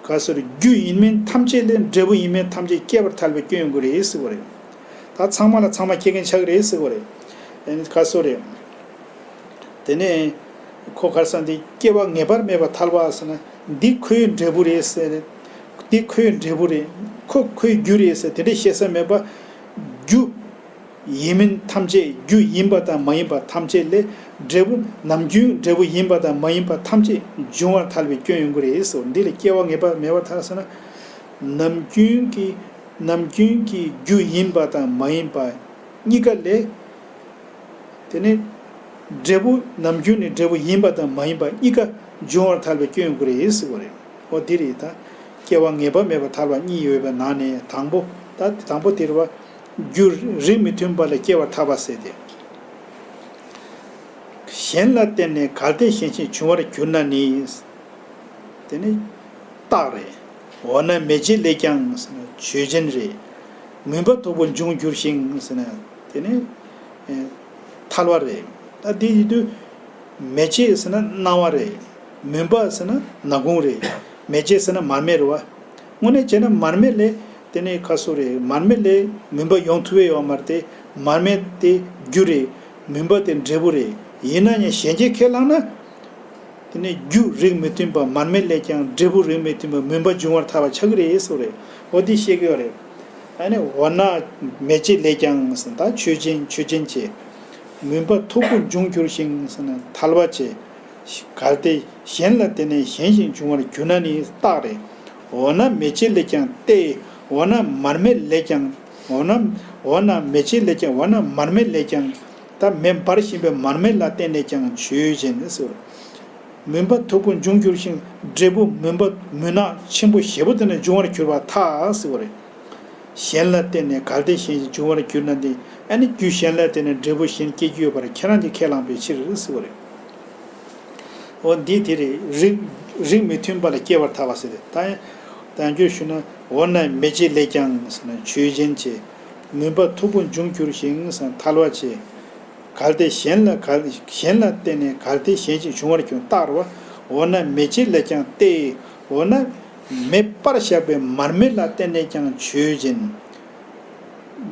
ག་སོ་རེད། རྒྱུ་ཡིན་མིན་ཐམས་ཅད་ལས་འབྲས་བུ་ཡིན་མིན་ཐམས་ཅད་སྐྱེ་བར་ཐལ་བའི་སྐྱོན་ཡོང་གི་རེད་ཟེར་བ་རེད། ད་ཚང་མ་ལ་ཚང་མ་སྐྱེ་མཁན་ཆགས་ཀྱི་རེད་ཟེར་བ་རེད། ཨ་ནི་ག་སོ་རེད། དེ་ནས་ཁོ་ག་རེ་ཟེར་འདི་སྐྱེ་བ་ངེས་པར་མེད་པར་ཐལ་བ་ཟེར་ན། འདི་ཁོའི་འབྲས་བུ་རེད་ཟེར། འདི་ཁོའི་འབྲས་བུ་རེད། ཁོ་ཁོའི་རྒྱུ་རེད་ཟེར་དེ་འདྲའི་བཤད་ས་མེད་པ། རྒྱུ་ཡིན་མིན་ཐམས་ཅད། རྒྱུ་ཡིན་པ་དང་མ་ཡིན་པ་ཐམས་ཅད་ལས་འབྲས་བུ་ནམ་རྒྱུན་འབྲས་བུ་ཡིན་པ་དང་མ་ཡིན་པ་ཐམས་ཅད་འབྱུང་བར་ཐལ་བའི་སྐྱོན་ཡོང་གི་རེད་ཟེར། འདི་ལ་སྐྱེ་བ་ངེས་པར་མེད་པར་ཐལ་ཟེར་ན། ནམ་རྒྱུན་གྱི་ནམ་རྒྱུན་གྱི་རྒྱུ་ཡིན་པ་དང་མ་ཡིན་པ་གཉིས་ཀ་ལས། དེ་ནས་འབྲས་བུ་ནམ་རྒྱུན་ནས་འབྲས་བུ་ཡིན་པ་དང་མ་ཡིན་པ་གཉིས་ཀ་འབྱུང་བར་ཐལ་བའི་སྐྱོན་ཡོང་གི་རེད་ཟེར་བ་རེད། འོ་འདི་རེད་ད། སྐྱེ་བ་ངེས་པ་མེད་པར་ཐལ་བ་གཉིས་ཡོད་པའི་ནང་ནས་དང་པོ། ད་དང་པོ་དེ་རེད་བ། རྒྱུ་རིགས་མི་མཐུན་པ་ལ་སྐྱེ་བར་ཐལ་བ་ཟེར་ཏེ། གཞན་ལ་བརྟེན་ནས་གལ་ཏེ་གཞན་ཞིག་འབྱུང་བར་གྱུར་ན་ནི། དེ་ནི་རྟགས་རེད། འོ་ན་མེ་ལྕེ་ལས་ཀྱང་ཟེར་ན་ཆོས་ཅན་རེད། མུན་པ་མཐུག་པོ་འབྱུང་འགྱུར་ཞིང་ཟེར་ན་དེ་ནི་ཨེ་ཐལ་བ་རེད། ད་དེ་ཡིན་དུས་མེ་ལྕེ་ཟེར་ན་སྣང་བ་རེད། མུན་པ་ཟེར་ན་ནག་ཁུང་རེད། མེ་ལྕེ་ཟེར་ན་མར་མེ་རེད་བ། དངོས་གནས་བྱས་ན་མར་མེ་ལས་དེ་ནི་ཁ་སོ་རེད། མར་མེ་ལས་མུན་པ་ཡོང་ཐུབ་ཡས་ཡོད་མ་རེད་དེ། མར་མེ་དེ་རྒྱུ་རེད། མུན་པ་དེ་འབྲས་བུ་རེད། ཡིན་ན་ཡང་གཞན་སྐྱེ་ཁས་བླངས་ན། དེ་ནས་རྒྱུ་རིགས་མི་མཐུན་པ་མར་མེ་ལས་ཀྱང་འབྲས་བུ་རིགས་མི་མཐུན་པ་མུན་པ་འབྱུང་བར་ཐལ་བ་ཆགས་ཀྱི་རེད་ཟེར་བ་རེད། འོ་དེ་བཤད་ཀྱི་ཡོད་རེད། ཨ་ནི་འོ་ན་མེ་ལྕེ་ལས་ཀྱང་ཟེར་ད་ཆོས་ཅན་ཆོས་ཅན་བྱས། མུན་པ་མཐུག་པོ་འབྱུང་འགྱུར་ཞིང་ཟེར་ན་ཐལ་བ་བྱས། གལ་ཏེ་གཞན་ལ་བརྟེན་ནས་གཞན་ཞིག་འབྱུང་བར་གྱུར་ན་ནི་རྟགས་རེད། འོ་ན་མེ་ལྕེ་ལས་ཀྱང་ཏེ། འོ་ན་མར་མེ་ལས་ཀྱང་། འོ་ན་འོ་ན་མེ་ལྕེ་ལས་ཀྱང་། འོ་ན་མར་མེ་ལས་ཀྱང་། ད་མེ་འབར་བཞིན་པའི་མར་མེ་ལ་བརྟེན་ནས་ཀྱང་ཆོས་ཅན་ཟེར། མུན་པ་མཐུག་པོ་འབྱུང་འགྱུར་ཞིང་། འབྲས་བུ་མུན་པ་མུན་ནག་ཆེན་པོ་ཞེ་པོ་དེ་ནས་འབྱུང་བར་གྱུར་པར་ཐལ་ཟེར་བ་རེད། གཞན་ལ་བརྟེན་ནས་གལ་ཏེ་གཞན་ཞིག་འབྱུང་བར་གྱུར་ན་འདི། ཨ་ནི་རྒྱུ་གཞན་ལ་བརྟེན་ནས་འབྲས་བུ་གཞན་སྐྱེ་རྒྱུ་ཡོད་པར་ཁྱེད་རང་གིས་ཁས་བླངས་པའི་ཕྱིར་ཟེར་བ་རེད། འོ་འདི་དེ་རེད། རིགས་རིགས་མི་མཐུན་པ་ལ་སྐྱེ་བར་ཐལ་བ་ཟེར་ཏེ། ད་ཡང་། བྱ་འགྱུར་ཞུ་ན། འོ་ན་མེ་ལྕེ་ལས་ཀྱང་ཟེར་ན་ཆོས་ཅན་བྱས། མུན་པ་མཐུག་པོ་འབྱུང་འགྱུར་ཞིང་ཟེར་ན་ཐལ་བ་བྱས། གལ་ཏེ་གཞན་ལ་གལ་གཞན་ལ་བརྟེན་ནས་གལ་ཏེ་གཞན་ཞིག་འབྱུང་བར་འགྱུར་རྟགས་རེད་བ། འོ་ན་མེ་ལྕེ་ལས་ཀྱང་སྟེ། འོ་ན་མེ་སྤར་བཞག་པའི་མར་མེ་ལ་བརྟེན་ནས་ཀྱང་ཆོས་ཅན།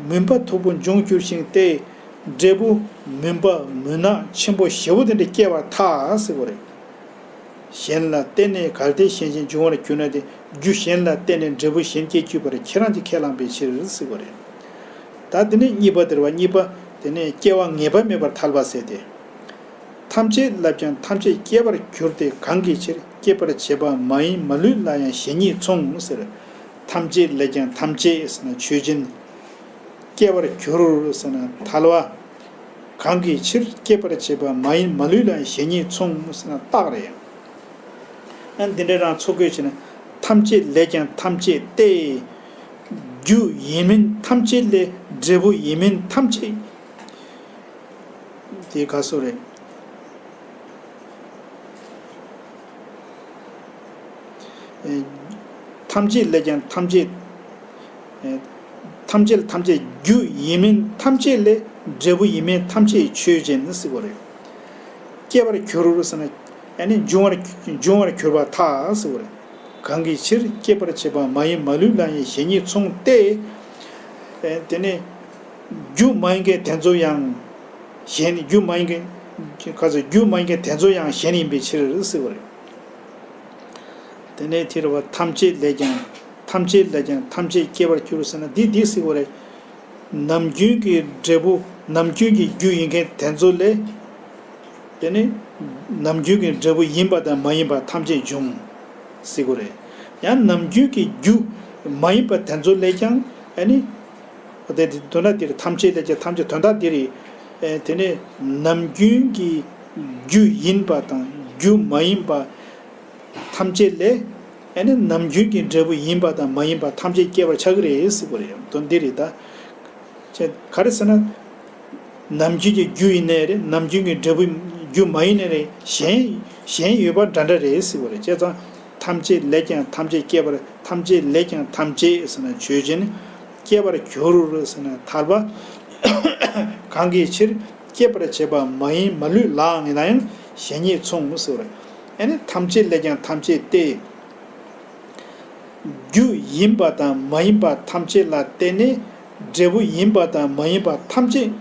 མུན་པ་མཐུག་པོ་འབྱུང་འགྱུར་ཞིང་སྟེ། འབྲས་བུ་མུན་པ་མུན་ནག་ཆེན་པོ་ཞེ་པོ་དེ་འདྲ་སྐྱེ་བར་ཐལ་ཟེར་བ་རེད། གཞན་ལ་བརྟེན་ནས་གལ་ཏེ་གཞན་ཞིག་འབྱུང་བར་གྱུར་ན་དེ། རྒྱུ་གཞན་ལ་བརྟེན་ནས་འབྲས་བུ་གཞན་སྐྱེ་བཅུག་པར་ཁྱེད་རང་གིས་ཁས་བླངས་པའི་ཕྱིར་ཟེར་བ་རེད། ད་དེ་ནས་གཉིས་པ་དེ་རེད་བ། གཉིས་པ་དེ་ནས་སྐྱེ་བ་ངེས་པ་མེད་པར་ཐལ་བ་ཟེར་ཏེ། ཐམས་ཅད་ལས་ཀྱང་ཐམས་ཅད་སྐྱེ་བར་འགྱུར་ཏེ། གང་གི་ཕྱིར་སྐྱེད་པར་བྱེད་པ་མ་ཡིན་མ་ལུས་ལ་ཡང་གཞན་ཉིད་མཚུངས་ཟེར། ཐམས་ཅད་ལས་ཀྱང་ཐམས་ཅད་ཟེར་ན་ཆོས་ཅན། སྐྱེ་བར་འགྱུར་ཟེར་ན་ཐལ་བ། གང་གི་ཕྱིར་སྐྱེད་པར་བྱེད་པ་མ་ཡིན་མ་ལུས་ལ་གཞན་ཉིད་མཚུངས་ཟེར་ན་རྟགས་རེད། ཨ་འདི་འདྲ་རང་ཚུགས་དགོས་བྱས་ན། ཐམས་ཅད་ལས་ཀྱང་ཐམས་ཅད་སྟེ། རྒྱུ་ཡིན་མིན་ཐམས་ཅད་ལས། འབྲས་བུ་ཡིན་མིན་ཐམས་ཅད། དེ་ག་སོ་རེད། ཨེ། ཐམས་ཅད་ལས་ཀྱང་ཐམས་ཅད། ཨེ། ཐམས་ཅད་ཐམས་ཅད་རྒྱུ་ཡིན་མིན་ཐམས་ཅད་ལས། འབྲས་བུ་ཡིན་མིན་ཐམས་ཅད་ཆོས་ཅན་ཟེར་བ་རེད། སྐྱེ་བར་འགྱུར་ཟེར་ན། ཨ་ནི་འབྱུང་བར་འབྱུང་བར་གྱུར་པར་ཐལ་ཟེར་བ་རེད། གང་གི་ཕྱིར་སྐྱེད་པར་བྱེད་པ་མ་ཡིན་མ་ལུས་ལ་ཡང་གཞན་ཉིད་མཚུངས་ཏེ། ཨེ། དེ་ནི་རྒྱུ་མ་ཡིན་མཁན་དེ་ཚོ་ཡང་གཞན། རྒྱུ་མ་ཡིན་མཁན། ག་ཚོད། རྒྱུ་མ་ཡིན་མཁན་དེ་ཚོ་ཡང་གཞན་ཡིན་པའི་ཕྱིར་ཟེར་བ་རེད། དེ་ནས་དེ་རེད་བ། ཐམས་ཅད་ལས་ཀྱང་ཐམས་ཅད་ལས་ཀྱང་ཐམས་ཅད་སྐྱེ་བར་འགྱུར་ཟེར་ན་འདི་འདི་ཟེར་བ་རེད། ནམ་རྒྱུན་གྱི་འབྲས་བུ། ནམ་རྒྱུན་གྱི་རྒྱུ་ཡིན་མཁན་དེ་ཚོ་ལས། དེ་ནི་ནམ་རྒྱུན་གྱི་འབྲས་བུ་ཡིན་པ་དང་མ་ཡིན་པ་ཐམས་ཅད་འབྱུང་ཟེར་དགོས་རེད། ཡང་ནམ་རྒྱུན་གྱི་རྒྱུ་མ་ཡིན་པ་དེ་ཚོ་ལས་ཀྱང་། ཨ་ནི་དེ་དེ་དོན་དག་འདིར་ཐམས་ཅད་ལས་ཀྱང་ཐམས་ཅད་དོན་དག་འདིར། ཨེ། དེ་ནི་ནམ་རྒྱུན་གྱི་རྒྱུ་ཡིན་པ་དང་རྒྱུ་མ་ཡིན་པ་ཐམས་ཅད་ལས། ཨ་ནི་ནམ་རྒྱུན་གྱི་འབྲས་བུ་ཡིན་པ་དང་མ་ཡིན་པ་ཐམས་ཅད་སྐྱེ་བར་བྱ་གི་རེད་ཟེར་དགོས་རེད། དོན་འདི་རེད་ད། ཅེས་ག་རེ་ཟེར་ན། ནམ་རྒྱུན་གྱི་རྒྱུ་ཡིན་ནའི་རེད། ནམ་རྒྱུན་གྱི་འབྲས་བུ་རྒྱུ་མ་ཡིན་ནའི་རེད། གཞན་གཞན་ཡོད་པ་འདྲ་འདྲ་རེད་ཟེར་བ་རེད། བྱས་ཙང་ཐམས་ཅད་ལས་ཀྱང་ཐམས་ཅད་སྐྱེ་བར། ཐམས་ཅད་ལས་ཀྱང་ཐམས་ཅད་ཟེར་ན་ཆོས་ཅན། སྐྱེ་བར་འགྱུར་ཟེར་ན་ཐལ་བ། གང་གི་ཕྱིར་སྐྱེད་པར་བྱེད་པ་མ་ཡིན་མ་ལུས་ལའང་ཡིན་ན་ཡང་གཞན་ཉིད་མཚུངས་ཟེར་བ་རེད། ཨ་ནི་ཐམས་ཅད་ལས་ཀྱང་ཐམས་ཅད་སྟེ། རྒྱུ་ཡིན་པ་དང་མ་ཡིན་པ་ཐམས་ཅད་ལ་བརྟེན་ནས་འབྲས་བུ་ཡིན་པ་དང་མ་ཡིན་པ་ཐམས་ཅད་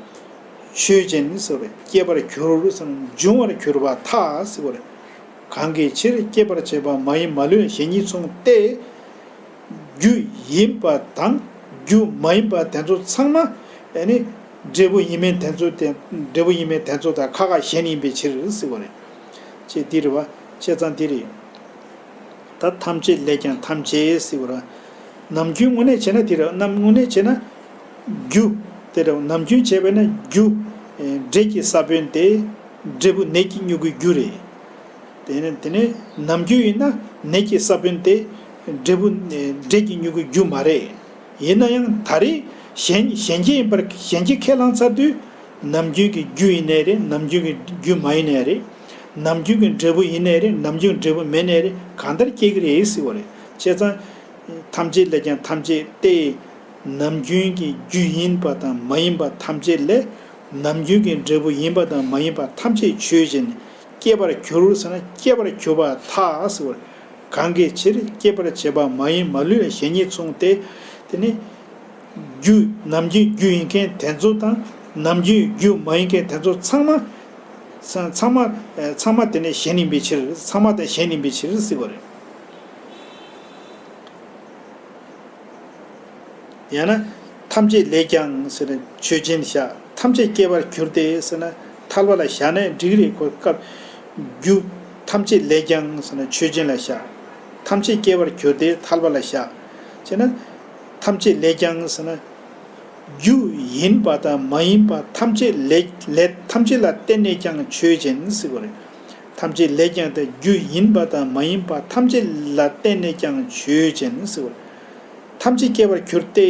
ཆོས་ཅན་ཟེར་བས་སྐྱེད་པར་འགྱུར་ཟེར་ན་འབྱུང་བར་གྱུར་པར་ཐལ་ཟེར་བ་རེད། གང་གི་ཕྱིར་སྐྱེད་པར་བྱེད་པ་མ་ཡིན་མ་ལུས་གཞན་ཉིད་མཚུངས་ཏེ། རྒྱུ་ཡིན་པ་དང་རྒྱུ་མ་ཡིན་པ་དེ་ཚོ་ཚང་མ་ཨ་ནི་འབྲས་བུ་ཡིན་མིན་དེ་ཚོ་དེ་འབྲས་བུ་ཡིན་མིན་དེ་ཚོ་དང་ཁ་ཁ་གཞན་ཡིན་པའི་ཕྱིར་ཟེར་བ་རེད། ཅེས་འདི་རེད་བ། བྱས་ཙང་འདི་རེད། ད་ཐམས་ཅད་ལས་ཀྱང་ཐམས་ཅད་ཟེར་བ་ར། ནམ་རྒྱུན་དངོས་གནས་བྱས་ན་དེ་རེད། ནམ་དངོས་གནས་བྱས་ན། རྒྱུ། དེ་རེད། ནམ་རྒྱུན་བྱས་པས་ན་རྒྱུ། ཨེ། འབྲས་ཀྱི་ས་བོན་ཏེ། འབྲས་བུ་ནད་ཀྱི་མྱུ་གུའི་རྒྱུ་རེད། དེ་ནས་དེ་ནས་ནམ་རྒྱུན་ཡིན་ན་ནད་ཀྱི་ས་བོན་ཏེ། འབྲས་བུ། ཨེ། འབྲས་ཀྱི་མྱུ་གུའི་རྒྱུ་མ་རེད། ཡིན་ན་ཡང་ད་རེས་གཞན་གཞན་གྱི་ཡིན་པར་གཞན་གྱི་ཁས་བླངས་ཚར་དུས། ནམ་རྒྱུན་གྱི་རྒྱུ་ཡིན་ནའི་རེད། ནམ་རྒྱུན་གྱི་རྒྱུ་མ་ཡིན་ནའི་རེད། ནམ་རྒྱུན་གྱི་འབྲས་བུ་ཡིན་ནའི་རེད། ནམ་རྒྱུན་འབྲས་བུ་མེད་ནའི་རེད། གང་ལྟར་སྐྱེ་གི་རེད་ཟེར་བ་རེད། བྱས་ཙང་། ཐམས་ཅད་ལས་ཀྱང་ཐམས་ཅད་སྟེ། ནམ་རྒྱུན་གྱི་རྒྱུ་ཡིན་པ་དང་མ་ཡིན་པ་ཐམས་ཅད་ལས། ནམ་རྒྱུན་གྱི་འབྲས་བུ་ཡིན་པ་དང་མ་ཡིན་པ་ཐམས་ཅད་ཆོས་ཅན། སྐྱེད་པར་འགྱུར་ཟེར་ན་སྐྱེད་པར་གྱུར་པར་ཐལ་ཟེར་བ་རེད། གང་གི་ཕྱིར་སྐྱེད་པར་བྱེད་པ་མ་ཡིན་མ་ལུས་ལ་གཞན་ཉིད་མཚུངས་ཏེ། དེ་ནི། རྒྱུ། ནམ་རྒྱུན་རྒྱུ་ཡིན་མཁན་དེ་ཚོ་དང་། ནམ་རྒྱུན་རྒྱུ་མ་ཡིན་མཁན་དེ་ཚོ་ཚང་མ། ཚང་མ། ཚང་མ་དེ་ནི་གཞན་ཡིན་པའི་ཕྱིར། ཚང་མ་དེ་གཞན་ཡིན་པའི་ཕྱིར་ཟེར་བ་རེད། ཡང་ན། ཐམས་ཅད་ལས་ཀྱང་ཟེར་ནས་ཆོས་ཅན་བཞག་ཐམས་ཅད་སྐྱེ་བར་འགྱུར་ཏེ་ཟེར་ན་ཐལ་བ་ལ་བཞག་ནས་འགྲིག་རེད། ཁོ་སྐབས། རྒྱུ། ཐམས་ཅད་ལས་ཀྱང་ཟེར་ན་ཆོས་ཅན་ལ་བཞག་ཐམས་ཅད་སྐྱེ་བར་འགྱུར་ཏེ་ཐལ་བ་ལ་བཞག་བྱས་ན། ཐམས་ཅད་ལས་ཀྱང་ཟེར་ན། རྒྱུ་ཡིན་པ་དང་མ་ཡིན་པ་ཐམས་ཅད་ལས་ལས་ཐམས་ཅད་ལ་བརྟེན་ནས་ཀྱང་ཆོས་ཅན་ཟེར་བ་རེད། ཐམས་ཅད་ལས་ཀྱང་དེ་རྒྱུ་ཡིན་པ་དང་མ་ཡིན་པ་ཐམས་ཅད་ལ་བརྟེན་ནས་ཀྱང་ཆོས་ཅན་ཟེར་བ་རེད། ཐམས་ཅད་སྐྱེ་བར་འགྱུར་ཏེ།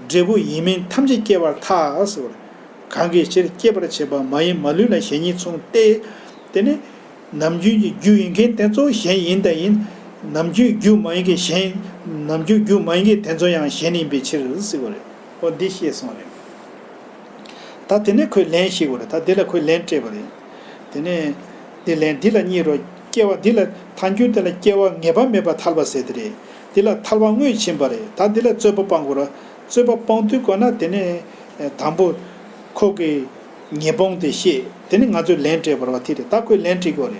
འབྲས་བུ་ཡིན་མིན་ཐམས་ཅད་སྐྱེ་བར་ཐལ་ཟེར་བ་རེད། གང་གི་ཕྱིར་སྐྱེད་པར་བྱེད་པ་མ་ཡིན་མ་ལུས་ལ་གཞན་ཉིད་མཚུངས་ཏེ། དེ་ནི། ནམ་རྒྱུན་གྱི་རྒྱུ་ཡིན་མཁན་དེ་ཚོ་གཞན་ཡིན་དང་ཡིན། ནམ་རྒྱུན་རྒྱུ་མ་ཡིན་གྱི་གཞན། ནམ་རྒྱུན་རྒྱུ་མ་ཡིན་གྱི་དེ་ཚོ་ཡང་གཞན་ཡིན་པའི་ཕྱིར་ཟེར་བ་རེད། འོ་འདི་ཤེས་སོང་རེད། ད་དེ་ནས་ཁོས་ལན་ཞིག་བར། ད་འདི་ལ་ཁོས་ལན་སྤྲད་པ་རེད། དེ་ནས་འདི་ལན་འདི་ལ་གཉིས་རོ། སྐྱེ་བ་འདི་ལ་ཐལ་འགྱུར་དེ་ལ་སྐྱེ་བ་ངེས་པ་མེད་པར་ཐལ་བ་ཟེར་དེ་རེད། འདི་ལ་ཐལ་བ་དངོས་ཕྱིན་པ་རེད། ད་འདི་ལ་རྩོད་པ་སྤང་དགོས་ར། རྩོད་པ་སྤང་དུས་གོ་ན་དེ་ནས་དང་པོ་ཁོ་གི་ཉེས་སྤོང་དེ་ཤེས། དེ་ནས་ང་ཚོས་ལན་སྤྲད་པ་རེད་བ། དེ་རེད། ད་ཁོས་ལན་སྤྲད་དགོས་རེད།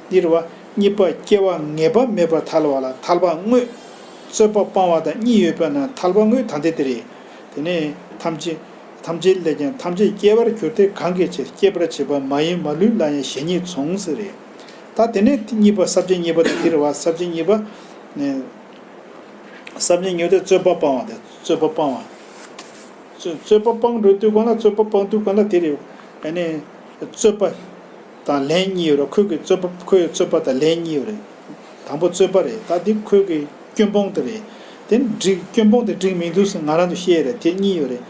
འདི་རེད་བ། གཉིས་པ་སྐྱེ་བ་ངེས་པ་མེད་པར་ཐལ་བ་ལ་ཐལ་བ་དངོས། རྩོད་པ་སྤང་བ་དང་གཉིས་ཡོད་པས་ན་ཐལ་བ་དངོས་ད་འདི་དེ་རེད། དེ་ནས་ཐམས་ཅད། ཐམས་ཅད་ལས་ཀྱང་ཐམས་ཅད་སྐྱེ་བར་འགྱུར་ཏེ་གང་གི་ཕྱིར། སྐྱེད་པར་བྱེད་པ་མ་ཡིན་མ་ལུས་ལ་ཡང་གཞན་ཉིད་མཚུངས་ཟེར་རེད། ད་དེ་ནས་གཉིས་པ་ས་བཅད་གཉིས་པ་དེ་འདི་རེད་བ། ས་བཅད་གཉིས་པ། ས་བཅད་གཉིས་པ་དེ་རྩོད་པ་སྤང་བ་དེ། རྩོད་པ་སྤང་བ། རྩོད་རྩོད་པ་སྤང་འགྲོ་དུས་གང་ལ། རྩོད་པ་སྤང་དུས་གང་ལ་དེ་རེད། ཨ་ནི་རྩོད་པ་དང་ལན་གཉིས་ཡོད་རེད། ཁོས་ཀྱི་རྩོད་པ། ཁོའི་རྩོད་པ་དང་ལན་གཉིས་ཡོད་རེད། དང་པོ་རྩོད་པ་རེད། ད་འདི་ཁོས་ཀྱི་སྐྱོན་སྤོང་དེ་རེད། དེ་འགྲིག་སྐྱོན་སྤོང་དེ་འགྲིག་མི་འདུག་ཟེར་ང་རང་ཚོ་བཤད་རེད། དེ་གཉིས་ཡོད་རེད།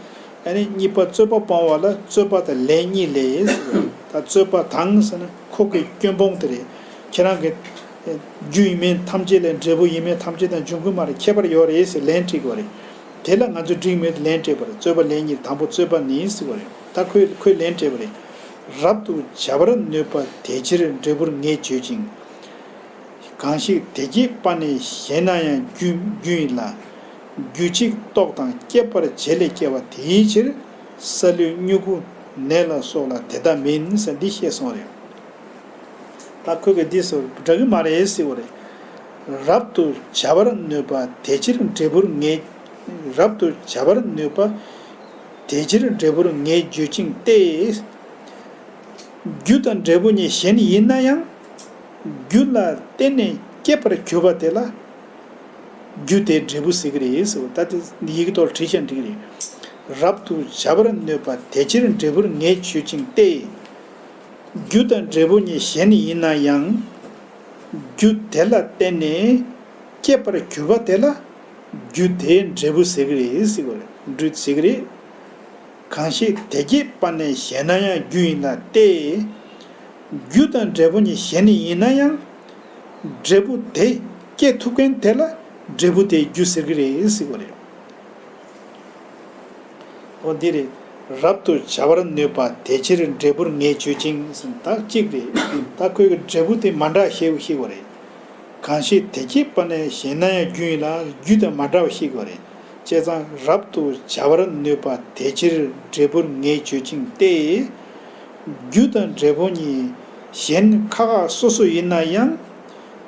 ཨ་ནི་གཉིས་པ་རྩོད་པ་སྤང་བ་ལ་རྩོད་པ་དང་ལན་གཉིས་ལས། ད་རྩོད་པ་དང་ཟེར་ན་ཁོ་གི་སྐྱོན་སྤོང་དེ་རེད། ཁྱེད་རང་གི་རྒྱུ་ཡིན་མིན་ཐམས་ཅད་ལས། འབྲས་བུ་ཡིན་མིན་ཐམས་ཅད་དང་འབྱུང་ཁུངས་མ་རེད། ཁྱད་པར་ཡོད་རེད་ཟེར་ལན་སྤྲད་དགོས་རེད། དེ་ལ་ང་ཚོས་འགྲིག་མེད་ལན་སྤྲད་པ་རེད། རྩོད་པ་ལན་གཉིས། དང་པོ་རྩོད་པ་ནི་ཟེར་བ་རེད། ད་ཁོས་ཁོས་ལན་སྤྲད་པ་རེད། རབ་ཏུ་བྱ་བར་ནུས་པ་དེ་ཕྱིར་འབྲས་བུར་ངེས་བརྗོད་ཅིང་། གང་ཞིག་དེ་སྐྱེད་པ་ནས་གཞན་ན་ཡང་རྒྱུ་རྒྱུ་ཡིན་ལ། རྒྱུ་གཅིག་རྟོགས་དང་སྐྱེད་པར་བྱེད་ལས་སྐྱེ་བ་དེའི་ཕྱིར། སཱ་ལུའི་མྱུ་གུ་ནས་ལ་སོགས་ལ་དེ་ལྟ་མིན་ཟེར་འདི་བཤད་སོང་རེད། ད་ཁོས་ཀྱི་འདི་ཚོ་འདྲ་གི་མ་རེད་ཟེར་བ་རེད། རབ་ཏུ་བྱ་བར་ནུས་པ་དེ་ཕྱིར་འབྲས་བུར་ངེས། རབ་ཏུ་བྱ་བར་ནུས་པ་དེ་ཕྱིར་འབྲས་བུར་ངེས་བརྗོད་ཅིང་སྟེ། རྒྱུ་དང་འབྲས་བུ་གཉིས་གཞན་ཡིན་ན་ཡང་། རྒྱུ་ལ་བརྟེན་ནས་སྐྱེད་པར་གྱུར་པ་དེ་ལ་རྒྱུ་དེའི་འབྲས་བུ་ཟེར་གྱི་རེད་ཟེར་བ། ད་དེ་ཡི་གེ་ཐོག་བྲིས་ཤིང་འགྲིག་གི་རེད། རབ་ཏུ་བྱ་བར་ནུས་པ་དེ་ཕྱིར་འབྲས་བུར་ངེས་བརྗོད་ཅིང་སྟེ། རྒྱུ་དང་འབྲས་བུ་གཉིས་གཞན་ཡིན་ན་ཡང་། རྒྱུ་དེ་ལ་བརྟེན་ནས་སྐྱེད་པར་གྱུར་པ་དེ་ལ་རྒྱུ་དེའི་འབྲས་བུ་ཟེར་གྱི་རེད་ཟེར་བ་རེད། འབྲས་ཟེར་གྱི་རེད། གང་ཞིག་དེ་སྐྱེད་པ་ནས་གཞན་ན་ཡང་རྒྱུ་ཡིན་ལ་སྟེ། རྒྱུ་དང་འབྲས་བུ་གཉིས་གཞན་ཡིན་ན་ཡང་། འབྲས་བུ་དེ་སྐྱེད་ཐུབ་མཁན་དེ་ལ་འབྲས་བུ་དེའི་རྒྱུ་ཟེར་གྱི་རེད་ཟེར་བ་རེད། འོ་འདི་རེད། རབ་ཏུ་བྱ་བར་ནུས་པ་དེ་ཕྱིར་འབྲས་བུར་ངེས་བརྗོད་ཅིང་ཟེར། ད་གཅིག་རེད། ད་ཁོས་ཀྱི་འབྲས་བུ་དེ་མ་འདྲ་ཞེས་ཤེས་པ་རེད། གང་ཞིག་དེ་སྐྱེད་པ་ནས་གཞན་ན་ཡང་རྒྱུ་ཡིན་ལ། རྒྱུ་དང་མ་འདྲ་བ་ཤེས་དགོས་རེད། བྱས་ཙང་རབ་ཏུ་བྱ་བར་ནུས་པ་དེ་ཕྱིར་འབྲས་བུར་ངེས་བརྗོད་ཅིང་སྟེ། རྒྱུ་དང་འབྲས་བུ་གཉིས་གཞན་ཁ་ཁ་སོ་སོ་ཡིན་ན་ཡང་།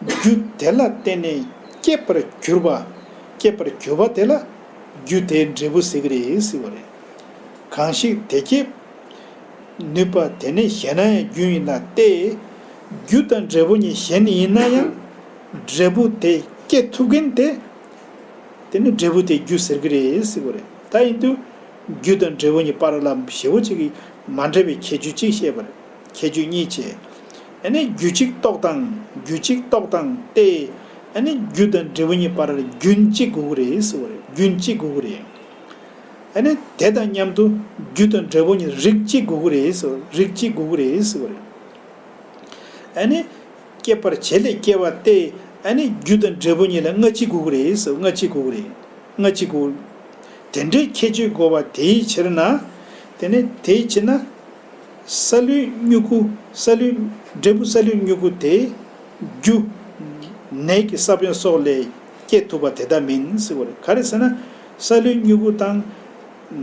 རྒྱུ་དེ་ལ་བརྟེན་ནས་སྐྱེད་པར་གྱུར་པ། སྐྱེད་པར་གྱུར་པ་དེ་ལ་རྒྱུ་དེའི་འབྲས་བུ་ཟེར་གྱི་རེད་ཟེར་བ་རེད། གང་ཞིག་དེ་སྐྱེད་ནུས་པ་དེ་ནས་གཞན་ན་ཡང་རྒྱུ་ཡིན་ལ་སྟེ། རྒྱུ་དང་འབྲས་བུ་གཉིས་གཞན་ཡིན་ན་ཡང་། འབྲས་བུ་དེ་སྐྱེད་ཐུབ་མཁན་དེ། དེ་ནི་འབྲས་བུ་དེ་རྒྱུ་ཟེར་གྱི་རེད་ཟེར་བ་རེད། ད་ཡིན་དུས་རྒྱུ་དང་འབྲས་བུ་གཉིས་བར་ལ་ཞེ་པོ་ཅིག་གི་མ་འདྲ་བའི་ཁྱད་ཆོས་གཅིག་བཤད་པ་རེད། ཁྱད་ཆོས་གཉིས་བྱས། ཨ་ནི་རྒྱུ་གཅིག་རྟོགས་དང་། རྒྱུ་གཅིག་རྟོགས་དང་སྟེ། ཨ་ནི་རྒྱུ་དང་འབྲས་བུ་གཉིས་བར་ལ་རྒྱུན་གཅིག་དགོས་ཀྱི་རེད་ཟེར་བ་རེད། རྒྱུན་གཅིག་དགོས་ཀྱི་རེད། ཨ་ནི་དེ་དང་མཉམ་དུ་རྒྱུ་དང་འབྲས་བུ་གཉིས་རིགས་གཅིག་དགོས་ཀྱི་རེད་ཟེར། རིགས་གཅིག་དགོས་ཀྱི་རེད་ཟེར་བ་རེད། ཨ་ནི་སྐྱེད་པར་བྱེད་ལས་སྐྱེ་བ་སྟེ། ཨ་ནི་རྒྱུ་དང་འབྲས་བུ་གཉིས་ལ་སྔ་ཕྱི་དགོས་ཀྱི་རེད་ཟེར། སྔ་ཕྱི་དགོས་ཀྱི་རེད། སྔ་ཕྱི་དགོས། དེ་འདྲའི་ཁྱད་ཆོས་དགོས་པ་དེའི་ཕྱིར་ན། དེ་ནི་དེའི་ཕྱིར་ན། སཱ་ལུའི་མྱུ་གུ། སཱ་ལུའི། འབྲས་བུ་སཱ་ལུའི་མྱུ་གུ་དེ་རྒྱུ། ནས་ཀྱི་ས་བོན་སོགས་ལས་སྐྱེད་ཐུབ་པ་དེ་ལྟ་མིན་ཟེར་བ་རེད། ག་རེ་ཟེར་ན། སཱ་ལུའི་མྱུ་གུ་དང་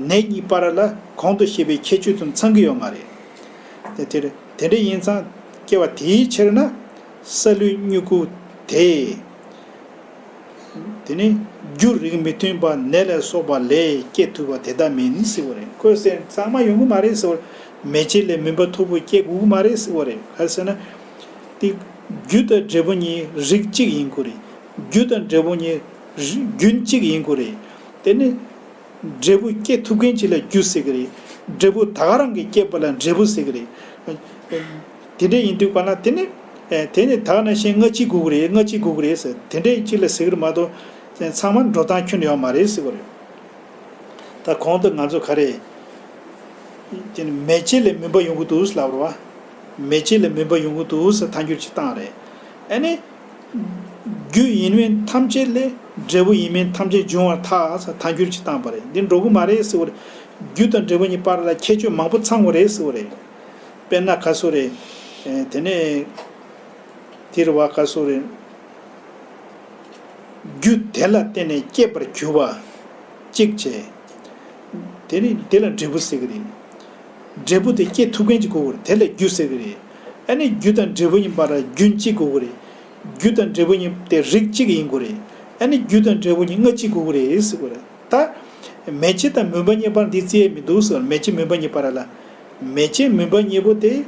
ནས་གཉིས་བར་ལ་གོང་དུ་བཤད་པའི་ཁྱད་ཆོས་དང་ཚང་གི་ཡོད་མ་རེད། དེ་དེར་དེ་འདྲ་ཡིན་ཙང་སྐྱེ་བ་དེའི་ཕྱིར་ན་སཱ་ལུའི་མྱུ་གུ་དེ། དེ་ནི་རྒྱུ་རིགས་མི་མཐུན་པ་ནས་ལ་སོགས་པ་ལས་སྐྱེ་ཐུབ་པ་དེ་ལྟ་མིན་ཟེར་བ་རེད། ཁོས་ཟེར་ཚང་མ་ཡོང་གི་མ་རེད་ཟེར་བ་རེད། མེ་ལྕེ་ལས་མུན་པ་མཐུག་པོ་སྐྱེ་དགོས་ཀྱི་མ་རེད་ཟེར་བ་རེད། ག་རེ་ཟེར་ན། དེ་རྒྱུ་དང་འབྲས་བུ་གཉིས་རིགས་གཅིག་ཡིན་དགོས་རེད། རྒྱུ་དང་འབྲས་བུ་གཉིས་རྒྱུན་གཅིག་ཡིན་དགོས་རེད། དེ་ནི། འབྲས་བུ་སྐྱེ་ཐུབ་མཁན་ཅིག་ལ་རྒྱུ་ཟེར་གི་རེད། འབྲས་བུ་ད་ག་རང་གིས་སྐྱེས་པ་ལ་འབྲས་བུ་ཟེར་གི་རེད། དེ་འདྲ་ཡིན་དུས་ག་ལ་དེ་ནི། དེ་ནི་ད་ག་ནང་བཞིན་སྔ་ཕྱི་དགོས་གི་རེད། སྔ་ཕྱི་དགོས་གི་རེད་ཟེར། དེ་འདྲ་ཅིག་ལ་ཟེར་གི་རེད་མ་གཏོགས། ཚང་མ་འགྲོ་སྟངས་ཁྱོན་ནས་ཡོད་མ་རེད་ཟེར་གི་རེད། ད་གོང་དུ་ང་ཚོ་ག་རེ། དེ་ནི་མེ་ལྕེ་ལས་མུན་པ་ཡོང་གི་འདུག་ལབ་རེད་བ། མེ་ལྕེ་ལས་མུན་པ་ཡོང་གི་འདུག་ཟེར་ཐལ་འགྱུར་ཅིག་བཏང་རེད། ཨ་ནི། རྒྱུ་ཡིན་མིན་ཐམས་ཅད་ལས་འབྲས་བུ་ཡིན་མིན་ཐམས་ཅད་འབྱུང་བར་ཐལ་ཟེར་ཐལ་འགྱུར་ཅིག་བཏང་པ་རེད། འདི་འགྲོ་གི་མ་རེད་ཟེར་བ་རེད། རྒྱུ་དང་འབྲས་བུ་གཉིས་བར་ལ་ཁྱད་ཆོས་མང་པོ་ཚང་བ་རེད་ཟེར་བ་རེད། དཔེར་ན་ག་སོ་རེད། ཨེ་དེ་ནས་དེ་རུ་བ་ག་སོ་རེད། རྒྱུ་དེ་ལ་བརྟེན་ནས་སྐྱེད་པར་གྱུར་པ་གཅིག་བྱས། དེ་ནི་དེ་ལ་འབྲས་བུ་ཟེར་གི་རེད། འབྲས་བུ་དེ་སྐྱེད་ཐུབ་མཁན་ཅིག་དགོས་ཀྱི་རེད། དེ་ལ་རྒྱུ་ཟེར་གི་རེད། ཨ་ནི་རྒྱུ་དང་འབྲས་བུ་གཉིས་བར་ལ་རྒྱུན་གཅིག་དགོས་ཀྱི་རེད། རྒྱུ་དང་འབྲས་བུ་གཉིས་དེ་རིགས་གཅིག་ཡིན་དགོས་རེད། ཨ་ནི་རྒྱུ་དང་འབྲས་བུ་གཉིས་སྔ་ཕྱི་དགོས་ཀྱི་རེད་ཟེར་དགོས་རེད། ད་མེ་ལྕེ་དང་མུན་པ་གཉིས་བར་འདི་བརྩི་ཡས་མི་འདུག་ཟེར། མེ་ལྕེ་མུན་པ་གཉིས་བར་ལ། མེ་ལྕེ་མུན་པ་གཉིས་པོ་དེ།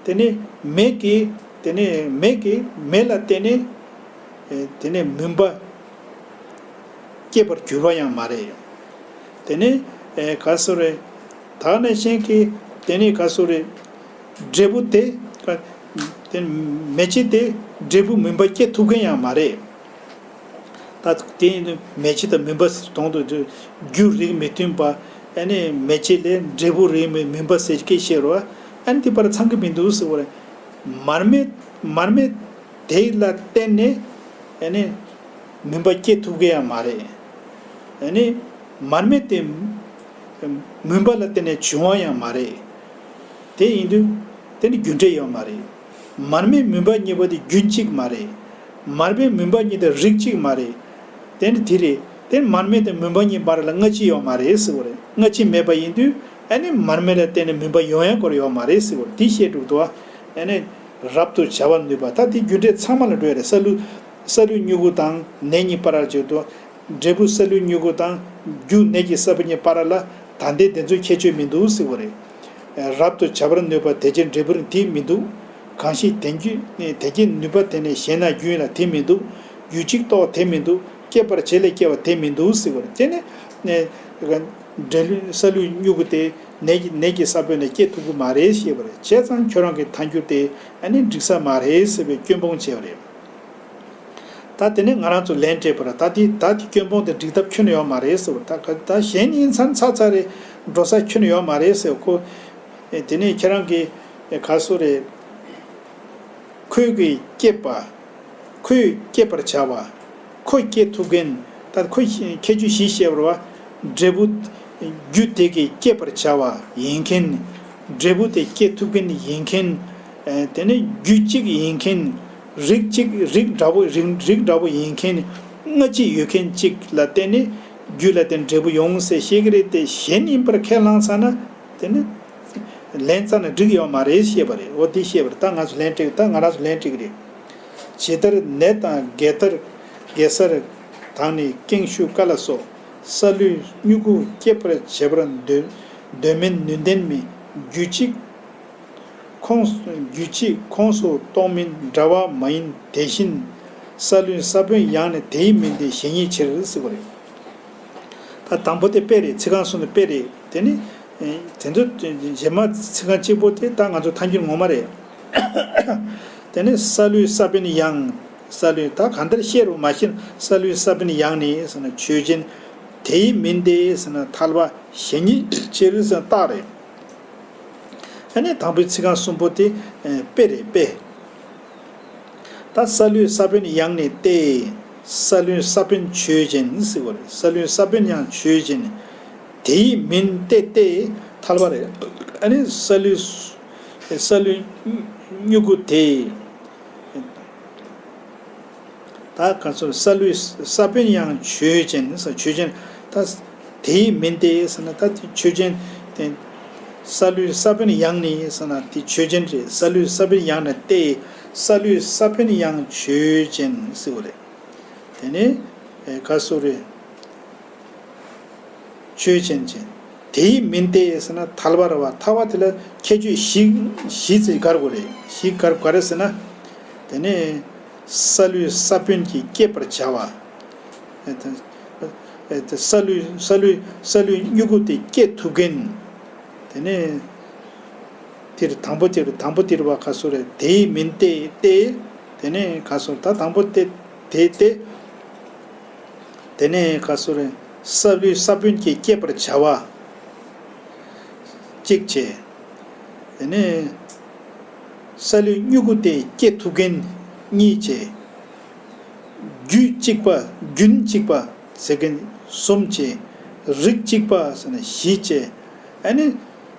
དེ་ནི་མེ་གི། དེ་ནི་མེ་གི་མེ་ལ་བརྟེན་ནས། ཨེ་དེ་ནས་མུན་པ་སྐྱེད་པར་གྱུར་པ་ཡང་མ་རེད། དེ་ནས་ཨེ་ག་སོ་རེད། ད་ནས་གཞན་གྱི་དེ་ནས་ག་སོ་རེད། འབྲས་བུ་དེ། དེ་མེ་ལྕེ་དེ་འབྲས་བུ་མུན་པ་སྐྱེད་ཐུབ་མཁན་ཡང་མ་རེད། ད་དེ་ཡིན་དུས་མེ་ལྕེ་དང་མུན་པ་དོན་དུ་རྒྱུ་རིགས་མི་མཐུན་པ། ཨ་ནི་མེ་ལྕེ་ལས་འབྲས་བུ་རིགས་མི་མུན་པ་ཟེར་སྐད་བཤད་རོགས། ཨ་ནི་དེ་བར་ཚང་གི་མི་འདུག་ཟེར་བ་རེད། མར་མེ། མར་མེ་དེ་ལ་བརྟེན་ནས་ཨ་ནི་མུན་པ་སྐྱེ་ཐུབ་ཀྱི་ཡང་མ་རེད། ཨ་ནི་མར་མེ་དེ་མུན་པ་ལ་བརྟེན་ནས་བྱུང་བ་ཡང་མ་རེད། དེ་ཡིན་དུས་དེ་ནི་རྒྱུ་འབྲས་ཡོད་མ་རེད། མར་མེ་མུན་པ་གཉིས་པོ་དེ་རྒྱུན་གཅིག་མ་རེད། མར་མེ་མུན་པ་གཉིས་དེ་རིགས་གཅིག་མ་རེད། དེ་ནི་དེ་རེད། དེ་མར་མེ་དང་མུན་པ་གཉིས་བར་ལ་སྔ་ཕྱི་ཡོད་མ་རེད་ཟེར་བ་རེད། སྔ་ཕྱི་མེད་པ་ཡིན་དུས་ཨ་ནི་མར་མེ་ལ་བརྟེན་ནས་མུན་པ་ཡོང་ཡ་སྐོར་ཡོད་མ་རེད་ཟེར་བ་རེད། དེ་བཤད་འགྲོ་འདུག་ཨ་ནི་རབ་ཏུ་བྱ་བར་ནུས་པ། ད་དེ་རྒྱུ་འབྲས་ཚང་མ་ལ་འགྲོ་ཡ་རེད། ས་ལུད། ས་ལུད་མྱུ་གུ་དང་ནས་གཉིས་བར་བརྗོད་དོ། འབྲས་བུ་ས་ལུད་མྱུ་གུ་དང་རྒྱུ་ནས་ཀྱི་ས་བོན་གཉིས་བར་ལ་ད་ལྟའི་དེ་ཚོའི་ཁྱད་ཆོས་མི་འདུག་ཟེར་བ་རེད། རབ་ཏུ་བྱ་བར་ནུས་པ་དེ་ཅན་འབྲས་བུར་དེ་མི་འདུག་གང་ཞིག་དེ་རྒྱུ་དེ་རྒྱུའི་ནུས་པ་དེ་ནི་གཞན་ན་རྒྱུ་ཡིན་ལ་དེ་མི་འདུག་རྒྱུ་གཅིག་རྟོགས་དེ་མི་འདུག་སྐྱེད་པར་བྱེད་ལས་སྐྱེ་བ་དེ་མི་འདུག་ཟེར་བ་རེད། དེ་ནི་འབྲས་ལུད་ས་ལུད་མྱུ་གུ་དེ་ནས་ནས་ཀྱི་ས་བོན་ལས་སྐྱེ་ཐུབ་ཀྱི་མ་རེད་ཞེས་པ་རེད། བྱས་ཙང་ཁྱོད་རང་གི་ཐལ་འགྱུར་དེ་ཨ་ནི་འགྲིག་ས་མ་རེད་ཟེར་བའི་སྐྱོན་སྤོང་བྱས་པ་རེད། ད་དེ་ནས་ང་རང་ཚོ་ལན་སྤྲད་པར་ད་དེ་ད་དེ་སྐྱོན་སྤོང་དེ་འགྲིག་ཐབས་ཁྱོན་ནས་ཡོད་མ་རེད་ཟེར་བ། ད་ག་ད་གཞན་ཡིན་ཙང་ཚར་ཚར་རེད། འགྲོ་ས་ཁྱོན་ནས་ཡོད་མ་རེད་ཟེར་ཁོ། ཨེ་དེ་ནས་ཁྱེད་རང་གིས་ཨེ་ག་སོ་རེད། ཁོས་ཀྱིས་སྐྱེད་པ། ཁོས་སྐྱེད་པར་བྱ་བ། ཁོ་སྐྱེད་ཐུབ་མཁན། ད་ཁོ་ཁྱད་ཆོས་བཞི་བཤད་པར་བ། འབྲས་བུ། རྒྱུ་དེ་གིས་སྐྱེད་པར་བྱ་བ་ཡིན་མཁན། འབྲས་བུ་དེ་སྐྱེད་ཐུབ་མཁན་ཡིན་མཁན། ཨེ་དེ་ནས་རྒྱུ་གཅིག་ཡིན་མཁན། རིགས་གཅིག་རིགས་འདྲ་པོ་རིགས་རིགས་འདྲ་པོ་ཡིན་མཁན། སྔ་ཕྱི་ཡོད་མཁན་གཅིག་ལ་བརྟེན་ནས་རྒྱུ་ལ་བརྟེན་འབྲས་བུ་ཡོང་ཟེར་བཤད་ཀྱི་རེད་དེ། གཞན་ཡིན་པར་ཁས་བླངས་ཚར་ན་དེ་ནི་ལན་ཚར་ན་འགྲིག་ཡོད་མ་རེད་ཞེས་པ་རེད། འོ་དེ་བཤད་པར་ད་ང་ཚོ་ལན་སྤྲད། ད་ང་རང་ཚོ་ལན་སྤྲད་ཀྱི་རེད། ཇི་ལྟར་ནས་དང་གེ་ལྟར་གེ་སར་དང་ནི་ཀེང་ཤུ་ཀ་ལ་སོགས་ས་ལུད་མྱུ་གུ་སྐྱེད་པར་བྱེད་པར་འདོད་འདོད་མིན་ནུས་ལྡན་མིན། རྒྱུ་གཅིག་ཁོངས་རྒྱུ་གཅིག་ཁོངས་སུ་གཏོགས་མིན་འདྲ་བ་མ་ཡིན། དེ་བཞིན་ས་ལུད་ས་བོན་ཡང་ནི་དེའི་མིན་ཏེ་གཞན་ཉིད་ཕྱིར་ཟེར་བ་རེད། ད་དང་པོ་དེ་དཔེ་རེད། ཚིག་རྐང་གསུམ་དེ་དཔེ་རེད། དེ་ནི་དེ་ཚོ་རྗེས་མ་ཚིག་རྐང་གཅིག་པོ་དེ་ད་ང་ཚོ་ཐལ་འགྱུར་ངོ་མ་རེད། དེ་ནི་ས་ལུད་ས་བོན་ཡང་། ས་ལུད་ད་གང་ལྟར་བཤད་རུང་མ་ཤེས་ན། ས་ལུད་ས་བོན་ཡང་ནི་ཟེར་ན་ཆོས་ཅན། དེའི་མིན་ཏེ་ཟེར་ན་ཐལ་བ་གཞན་ཉིད་ཕྱིར་ཟེར་ན་རྟགས་རེད། ཨ་ནི་དང་པོའི་ཚིག་རྐང་གསུམ་པོ་དེ་དཔེ་རེད་དཔེ། ད་ས་ལུད་ས་བོན་ཡང་ནི་སྟེ། ས་ལུད་ས་བོན་ཆོས་ཅན་ཟེར་བ་རེད། ས་ལུད་ས་བོན་ཡང་ཆོས་ཅན། དེའི་མིན་ཏེ་སྟེ་ཐལ་བ་རེད། ཨ་ནི་ས་ལུད་ས་ལུད་མྱུ་གུ་དེ། ད་ག་ཚོད་ས་ལུད་ས་བོན་ཡང་ཆོས་ཅན་ཟེར། ཆོས་ཅན། ད་དེའི་མིན་ཏེ་ཟེར་ན་ད་དེ་ཆོས་ཅན་དེ། ས་ལུད་ས་བོན་ཡང་ནི་ཟེར་ན་དེ་ཆོས་ཅན་རེད། ས་ལུད་ས་བོན་ཡང་ནི་སྟེ། ས་ལུད་ས་བོན་ཡང་ཆོས་ཅན་ཟེར་བ་རེད། དེ་ནས་ཨེ་ག་སོ་རེད། ཆོས་ཅན་ཅན། དེའི་མིན་ཏེ་ཟེར་ན་ཐལ་བ་རེད་བ། ཐལ་བ་དེ་ལ་ཁྱད་ཆོས་བཞི་བཞི་ཙམ་དགར་དགོས་རེད། བཞི་དགར་དགོས་རེད་ཟེར་ན། དེ་ནས་ས་ལུད་ས་བོན་གྱིས་སྐྱེད་པར་བྱ་བ། ཨེ་ད་ཨེ་ད་ས་ལུད་ས་ལུད་ས་ལུད་མྱུ་གུ་དེ་སྐྱེད་ཐུབ་མཁན། དེ་ནས་དེར་དང་པོ་དེར་དང་པོ་དེར་བ་ག་སོ་རེད། དེའི་མིན་ཏེ་སྟེ། དེ་ནས་ག་སོ་ད་དང་པོ་དེ་དེ་སྟེ། དེ་ནས་ག་སོ་རེད། ས་ལུད་ས་བོན་གྱིས་སྐྱེད་པར་བྱ་བ་གཅིག་བྱས། དེ་ནས་ས་ལུད་མྱུ་གུ་དེ་སྐྱེད་ཐུབ་མཁན་གཉིས་བྱས། རྒྱུད་གཅིག་པ། རྒྱུན་གཅིག་པ་ཟེར་མཁན་གསུམ་བྱས། རིགས་གཅིག་པ་ཟེར་ན་བཞི་བྱས། ཨ་ནི་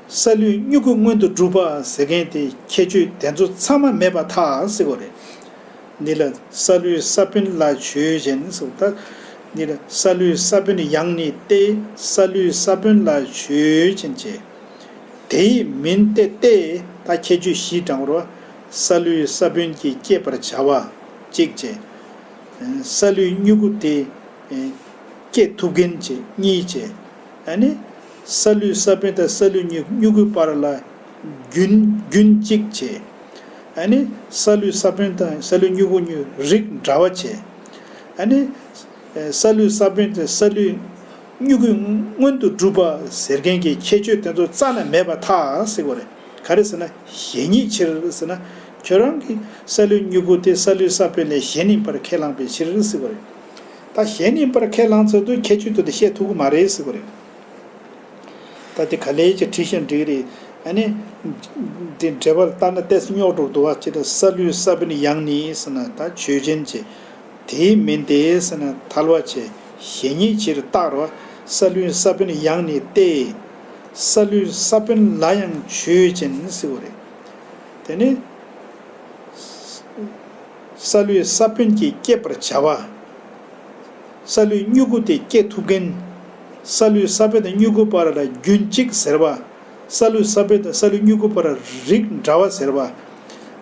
སཱ་ལུའི་མྱུ་གུ་མངོན་དུ་གྲུབ་པ་ཟེར་མཁན་དེ་ཁྱད་ཆོས་དེ་ཚོ་ཚང་མ་མེད་པར་ཐལ་ཟེར་བ་རེད། འདི་ལ་སཱ་ལུའི་ས་བོན་ལ་ཆོས་ཅན་ཟེར། ད་འདི་ལ་སཱ་ལུའི་ས་བོན་ཡང་ནི་སྟེ། སཱ་ལུའི་ས་བོན་ལ་ཆོས་ཅན་བྱས། དེའི་མིན་ཏེ་སྟེ། ད་ཁྱད་ཆོས་བཞི་དྲངས་རོ། སཱ་ལུའི་ས་བོན་གྱིས་བསྐྱེད་པར་བྱ་བ་གཅིག་བྱས། སཱ་ལུའི་མྱུ་གུ་དེ་སྐྱེ་ཐུབ་མཁན་བྱས་གཉིས་བྱས། ཨ་ནི་སཱ་ལུའི་ས་བོན་དང་སཱ་ལུའི་མྱུ་མྱུ་གུའི་བར་ལ་རྒྱུན་རྒྱུན་གཅིག་བྱས། ཨ་ནི་སཱ་ལུའི་ས་བོན་དང་སཱ་ལུའི་མྱུ་གུ་གཉིས་རིགས་འདྲ་བ་བྱས། ཨ་ནི་སཱ་ལུའི་ས་བོན་དེ་སཱ་ལུའི་མྱུ་གུ་མངོན་དུ་གྲུབ་པ་ཟེར་མཁན་གྱི་ཁྱད་ཆོས་དེ་ཚོ་རྩ་ནས་མེད་པར་ཐལ་ཟེར་བ་རེད། ག་རེ་ཟེར་ན་གཞན་ཉིད་ཕྱིར་ཟེར་ན། ཁྱོད་རང་གི་སཱ་ལུའི་མྱུ་གུ་དེ་སཱ་ལུའི་ས་བོན་ལས་གཞན་ཡིན་པར་ཁས་བླངས་པའི་ཕྱིར་ཟེར་བ་རེད། ད་གཞན་ཡིན་པར་ཁས་བླངས་ཚར་དུས་ཁྱད་ཆོས་དེ་དེ་བཤད་ཐུབ་ཀྱི་མ་རེད་ཟེར་བ་རེད། ད་དེ་ག་ལེ་ཅིག་བྲིས་ཤིང་འགྲིག་རེད། ཨ་ནི་འདི་འགྲེལ་པར་ལྟ་ན་ཏོག་ཙམ་རྙོག་འགྲོ་འདུག་བ། ཅི་ལྟར་སཱ་ལུའི་ས་བོན་ཡང་ནི་ཟེར་ན་ད་ཆོས་ཅན་བྱས། དེའི་མིན་ཏེ་ཟེར་ན་ཐལ་བ་བྱས། གཞན་ཉིད་ཕྱིར་བཏགས་རོ། སཱ་ལུའི་ས་བོན་ཡང་ནི་སྟེ། སཱ་ལུའི་ས་བོན་ལ་ཡང་ཆོས་ཅན་ཟེར་བ་རེད། དེ་ནི་སཱ་ལུའི་ས་བོན་གྱིས་བསྐྱེད་པར་བྱ་བ། སཱ་ལུའི་མྱུ་གུ་དེ་སྐྱེ་ཐུབ་མཁན། སཱ་ལུའི་ས་བོན་དང་མྱུ་གུ་བར་ལ་རྒྱུན་གཅིག་ཟེར་བ། སཱ་ལུའི་ས་བོན་དང་སཱ་ལུའི་མྱུ་གུ་བར་རིགས་འདྲ་བ་ཟེར་བ།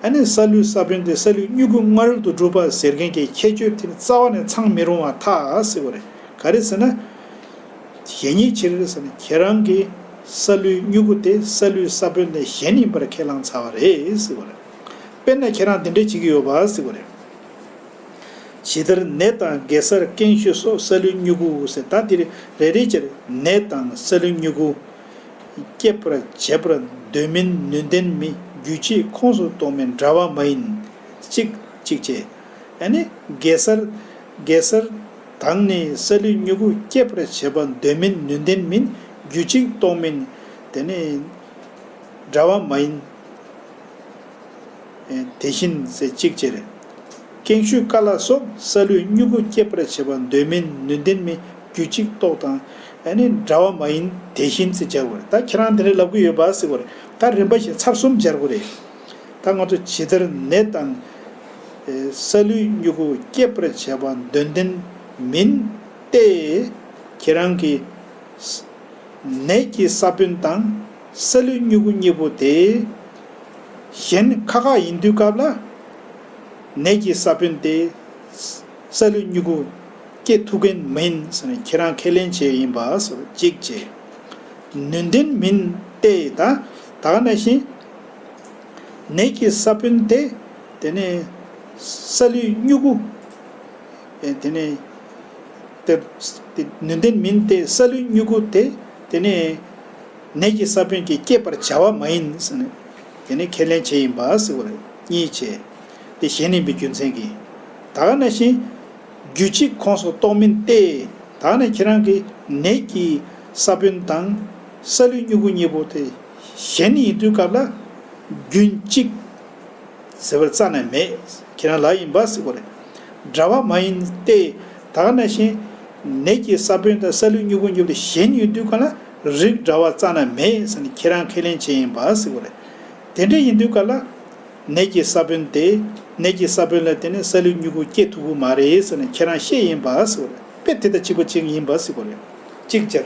ཨ་ནི་སཱ་ལུའི་ས་བོན་དེ་སཱ་ལུའི་མྱུ་གུ་མངོན་དུ་གྲུབ་པ་ཟེར་མཁན་གྱི་ཁྱད་ཆོས་དེ་ནི་རྩ་བ་ནས་ཚང་མི་རུང་བ་ཐལ་ཟེར་བ་རེད། ག་རེ་ཟེར་ན། གཞན་ཉིད་ཕྱིར་ཟེར་ན་ཁྱེད་རང་གིས་སཱ་ལུའི་མྱུ་གུ་དེ་སཱ་ལུའི་ས་བོན་ལས་གཞན་ཡིན་པར་ཁས་བླངས་ཚར་བ་རེད་ཟེར་བ་རེད། དཔེར་ན་ཁྱེད་རང་དེ་འདྲ་བྱེད་ཀྱི་ཡོད་པ་ཟེར་བ་རེད། ཇི་ལྟར་ནས་དང་གེ་སར་ཀེང་ཤུ་སོགས་སཱ་ལུའི་མྱུ་གུ་ཟེར། ད་འདིར་རེ་རེ་བྱས་ནས་དང་སཱ་ལུའི་མྱུ་གུ་སྐྱེད་པར་བྱེད་པར་འདོད་མིན་ནུས་ལྡན་མིན། རྒྱུད་གཅིག་ཁོངས་སུ་གཏོགས་མིན་འདྲ་བ་མ་ཡིན། གཅིག་གཅིག་བྱས། ཨ་ནི་གེ་སར་གེ་སར་དང་ནི་སཱ་ལུའི་མྱུ་གུ་སྐྱེད་པར་བྱེད་པར་འདོད་མིན་ནུས་ལྡན་མིན། རྒྱུད་གཅིག་གཏོགས་མིན་དེ་ནི་འདྲ་བ་མ་ཡིན། དེ་བཞིན་ཟེར་གཅིག་བྱས། ཀེང་ཤུ་ཀ་ལ་སོགས་སཱ་ལུའི་མྱུ་གུ་སྐྱེད་པར་བྱེད་པར་འདོད་མིན་ནུས་ལྡན་མིན། རྒྱུད་གཅིག་གཏོགས་དང་ཨ་ནི་འདྲ་བ་མ་ཡིན་དེ་བཞིན་ཟེར་སྦྱར་དགོས་རེད། ད་ཁྱེད་རང་དེ་འདྲ་ལབ་ཀྱི་ཡོད་པ་ཟེར་དགོས་རེད། ད་རིམ་པ་བཞིན་ཚར་གསུམ་སྦྱར་དགོས་རེད། ད་ང་ཚོ་ཇི་ལྟར་ནས་དང་སཱ་ལུའི་མྱུ་གུ་སྐྱེད་པར་བྱེད་པར་འདོད་ལྡན་མིན་ཏེ། ཁྱེད་རང་གིས་ནས་ཀྱི་ས་བོན་དང་སཱ་ལུའི་མྱུ་གུ་གཉིས་པོ་དེ་གཞན་ཁ་ཁ་ཡིན་དུས་སྐབས་ལ། ནས་ཀྱི་ས་བོན་དེ་སཱ་ལུའི་མྱུ་གུ་སྐྱེ་ཐུབ་མཁན་མིན་ཟེར་ནས་ཁྱེད་རང་ཁས་ལེན་བྱས་ཡིན་པ་ཟེར་གཅིག་བྱས། ནུས་ལྡན་མིན་ཏེ། ད་ད་ག་ནང་བཞིན་ནས་ཀྱི་ས་བོན་དེ་དེ་ནས་སཱ་ལུའི་མྱུ་གུ། ཨེ་དེ་ནས་དེ་དེ་ནུས་ལྡན་མིན་ཏེ། སཱ་ལུའི་མྱུ་གུ་དེ་དེ་ནས་ནས་ཀྱི་ས་བོན་གྱིས་བསྐྱེད་པར་བྱ་བ་མ་ཡིན་ཟེར་ནས་དེ་ནས་ཁས་ལེན་བྱས་ཡིན་པ་ཟེར་བ་རེད། གཉིས་བྱས། དེ་གཞན་ཡིན་པའི་རྒྱུ་མཚན་གྱིས། ད་ག་ནང་བཞིན་རྒྱུད་གཅིག་ཁོངས་སུ་གཏོགས་མིན་ཏེ། ད་ག་ནས་ཁྱེད་རང་གིས་ནས་ཀྱི་ས་བོན་དང་སཱ་ལུའི་མྱུ་གུ་གཉིས་པོ་དེ་གཞན་ཡིན་དུས་སྐབས་ལ་རྒྱུན་གཅིག་ཟེར་བ་རྩ་ནས་མེད། ཁྱེད་རང་ལབ་ཡིན་པ་ཟེར་བ་རེད། འདྲ་བ་མ་ཡིན་ཏེ། ད་ག་ནང་བཞིན་ནས་ཀྱི་ས་བོན་དང་སཱ་ལུའི་མྱུ་གུ་གཉིས་པོ་དེ་གཞན་ཡིན་དུས་སྐབས་ལ་རིགས་འདྲ་བ་རྩ་ནས་མེད་ཟེར་ནས་ཁྱེད་རང་ཁས་ལེན་བྱས་ཡིན་པ་ཟེར་བ་རེད། དེ་འདྲ་ཡིན་དུས་སྐབས་ལ། ནས་ཀྱི་ས་བོན་དེ། ནས་ཀྱི་ས་བོན་ལ་བརྟེན་ནས་སཱ་ལུའི་མྱུ་གུ་སྐྱེ་ཐུབ་ཀྱི་མ་རེད་ཟེར་ནས་ཁྱེད་རང་བཤད་ཡིན་པ་ཟེར་བ་རེད། དཔེ་དེ་དང་གཅིག་པ་གཅིག་ཡིན་པ་ཟེར་བ་རེད། གཅིག་བྱས།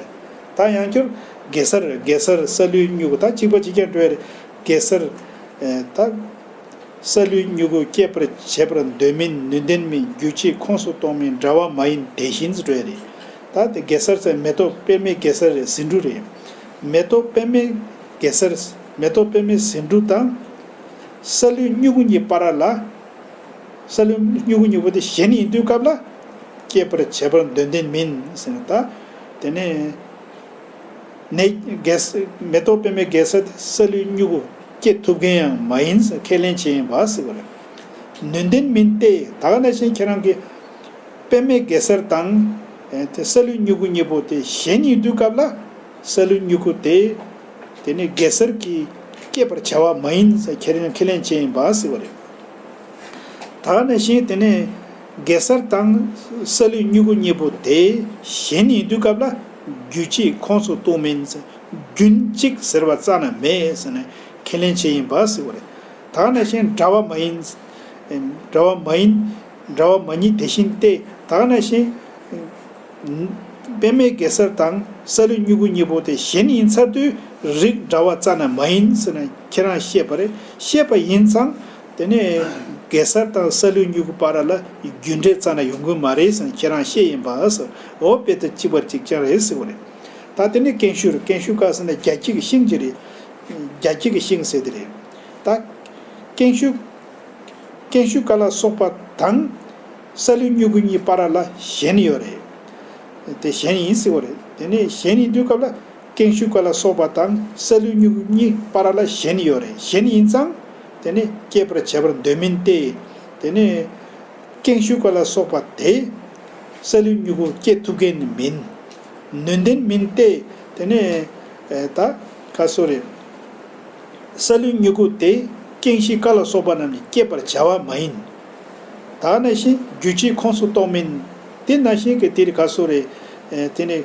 ད་ཡང་བསྐྱར་གེ་སར་གེ་སར་སཱ་ལུའི་མྱུ་གུ་ད་གཅིག་པ་གཅིག་རྐྱང་འགྲོ་ཡ་རེད། གེ་སར། ཨེ་ད་སཱ་ལུའི་མྱུ་གུ་སྐྱེད་པར་བྱེད་པར་འདོད་མིན་ནུས་ལྡན་མིན། རྒྱུད་གཅིག་ཁོངས་སུ་གཏོགས་མིན་འདྲ་བ་མ་ཡིན་དེ་བཞིན་འགྲོ་ཡ་རེད། ད་དེ་གེ་སར་ཟེར་མེ་ཏོག་པདྨའི་གེ་སར་རེད། ཟེའུ་འབྲུ་རེད། མེ་ཏོག་པདྨའི་གེ་སར། མེ་ཏོག་པདྨའི་ཟེའུ་འབྲུ་དང་། སཱ་ལུའི་མྱུ་གུ་གཉིས་བར་ལ། སཱ་ལུའི་མྱུ་གུ་གཉིས་པོ་དེ་གཞན་ཡིན་དུས་སྐབས་ལ། སྐྱེད་པར་བྱེད་པར་འདོད་ལྡན་མིན་ཟེར་ན་ད། དེ་ནས། ནས་གེ་སར་མེ་ཏོག་པདྨའི་གེ་སར་དེ་སཱ་ལུའི་མྱུ་གུ་སྐྱེ་ཐུབ་མཁན་ཡང་མ་ཡིན་ཟེར་ཁས་ལེན་བྱས་ཡིན་པ་ཟེར་བ་རེད། ནུས་ལྡན་མིན་ཏེ། ད་ག་ནང་བཞིན་ཁྱེད་རང་གིས་པདྨའི་གེ་སར་དང་། ཨེ་དེ་སཱ་ལུའི་མྱུ་གུ་གཉིས་པོ་དེ་གཞན་ཡིན་དུས་སྐབས་ལ། སཱ་ལུའི་མྱུ་གུ་དེ། དེ་ནི་གེ་སར་གྱིས་བསྐྱེད་པར་བྱ་བ་མ་ཡིན་ཟེར་ཁས་ལེན་ཁས་ལེན་བྱས་ཡིན་པ་ཟེར་བ་རེད། ད་ག་ནང་བཞིན་དེ་ནས་ གེ་སར་དང་ས་ལུས་སྨྱུ་གུ་གཉིས་པོ་དེ་གཞན་ཡིན་དུས་སྐབས་ལ་རྒྱུ་ཅིག་ཁོངས་སུ་གཏོགས་མིན། རྒྱུན་གཅིག་ཟེར་བ་རྩ་ནས་མེད་ཟེར་ནས་ཁས་ལེན་བྱས་ཡིན་པ་ཟེར་བ་རེད། ད་ག་ནང་བཞིན་འདྲ་བ་མ་ཡིན། འདྲ་བ་མ་ཡིན། འདྲ་བ་མ་ཡིན་དེ་བཞིན་ཏེ། ད་ག་ནང་བཞིན་པདྨའི་གེ་སར་དང་ས་ལུས་སྨྱུ་གུ་གཉིས་པོ་དེ་གཞན་ཡིན་ཚར་དུས་རིགས་འདྲ་བ་རྩ་ནས་མ་ཡིན་ཟེར་ནས་ཁྱེད་རང་བཤད་པ་རེད། བཤད་པ་ཡིན་ཙང་དེ་ནས་གེ་སར་དང་ས་ལུས་སྨྱུ་གུ་བར་ལ་རྒྱུ་འབྲས་རྩ་ནས་ཡོང་གི་མ་རེད་ཟེར་ནས་ཁྱེད་རང་བཤད་ཡིན་པ་ཟེར། འོ་དཔེ་དེ་གཅིག་པ་གཅིག་རྐྱང་རེད་ཟེར་བ་རེད། ད་དེ་ནས་ཀེང་ཤུ་རེད། ཀེང་ཤུ་ཀ་ཟེར་ན་རྒྱ་སྐྱེགས་ཀྱི་ཤིང་ཅིག་རེད། རྒྱ་སྐྱེགས་ཀྱི་ཤིང་ཟེར་དེ་རེད། ད་ཀེང་ཤུ། ཀེང་ཤུ་ཀ་ལ་སོགས་པ་དང་ས་ལུས་སྨྱུ་གུ་གཉིས་བར་ལ་གཞན་ཡོད་རེད། དེ་གཞན་ཡིན་ཟེར་བ་རེད། དེ་ནས་གཞན་ཡིན་དུས་སྐབས་ལ་ཀེང་ཤུ་ཀ་ལ་སོགས་པ་དང་ས་ལུས་སྨྱུ་གུ་གཉིས་བར་ལ་གཞན་ཡོད་རེད། གཞན་ཡིན་ཙང་དེ་ནས་སྐྱེད་པར་བྱ་བར་འདོད་མིན་ཏེ། དེ་ནས་ཀེང་ཤུ་ཀ་ལ་སོགས་པ་དེ་ས་ལུས་སྨྱུ་གུ་སྐྱེད་ཐུབ་མཁན་ནི་མིན། ནུས་ལྡན་མིན་ཏེ། དེ་ནས་ད་ག་སོ་རེད། ས་ལུས་སྨྱུ་གུ་དེ་ཀེང་ཤུ་ཀ་ལ་སོགས་པ་རྣམས་ནི་སྐྱེད་པར་བྱ་བ་མ་ཡིན། ད་ནང་བཞིན་རྒྱུ་ཅིག་ཁོངས་སུ་གཏོགས་མིན། དེ་ནང་བཞིན་གྱི་དེ་རིགས་ག་སོ་རེད། དེ་ནས་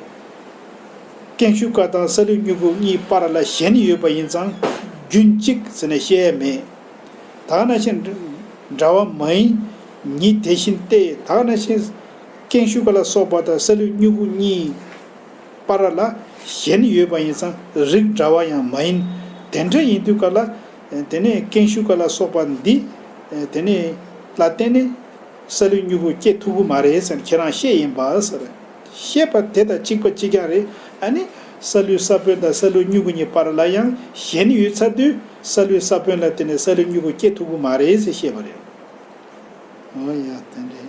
ཀེང་ཤུ་ཀ་དང་ས་ལུས་སྨྱུ་གུ་གཉིས་བར་ལ་གཞན་ཡོད་པ་ཡིན་ཙང་རྒྱུན་གཅིག་ཟེར་ནས་བཤད་ཡས་མེད། ད་ནང་བཞིན་འདྲ་བ་མ་ཡིན་ཉིད་དེ་བཞིན་ཏེ། ད་ནང་བཞིན་ཀེང་ཤུ་ཀ་ལ་སོགས་པ་དང་ས་ལུས་སྨྱུ་གུ་གཉིས་བར་ལ་གཞན་ཡོད་པ་ཡིན་ཙང་རིགས་འདྲ་བ་ཡང་མ་ཡིན། དེ་འདྲ་ཡིན་དུས་ག་ལ་དེ་ནས་ཀེང་ཤུ་ཀ་ལ་སོགས་པ་འདི་དེ་ནས་ལ་བརྟེན་ནས་ས་ལུས་སྨྱུ་གུ་སྐྱེ་ཐུབ་ཀྱི་མ་རེད་ཟེར་ཁྱེད་རང་བཤད་ཡིན་པ་ཟེར། བཤད་པ་དེ་དང་གཅིག་པ་གཅིག་རྐྱང་རེད། ཨ་ནི་ས་ལུས་ས་བོན་དང་ས་ལུས་སྨྱུ་གུ་གཉིས་བར་ལ་ཡང་གཞན་ཡོད་ཚར་དུས་ས་ལུས་ས་བོན་ལ་བརྟེན་ནས་ས་ལུས་སྨྱུ་གུ་སྐྱེ་ཐུབ་ཀྱི་མ་རེད་ཟེར་བཤད་པ་རེད། འོ་ཡ་དེ་འདྲ།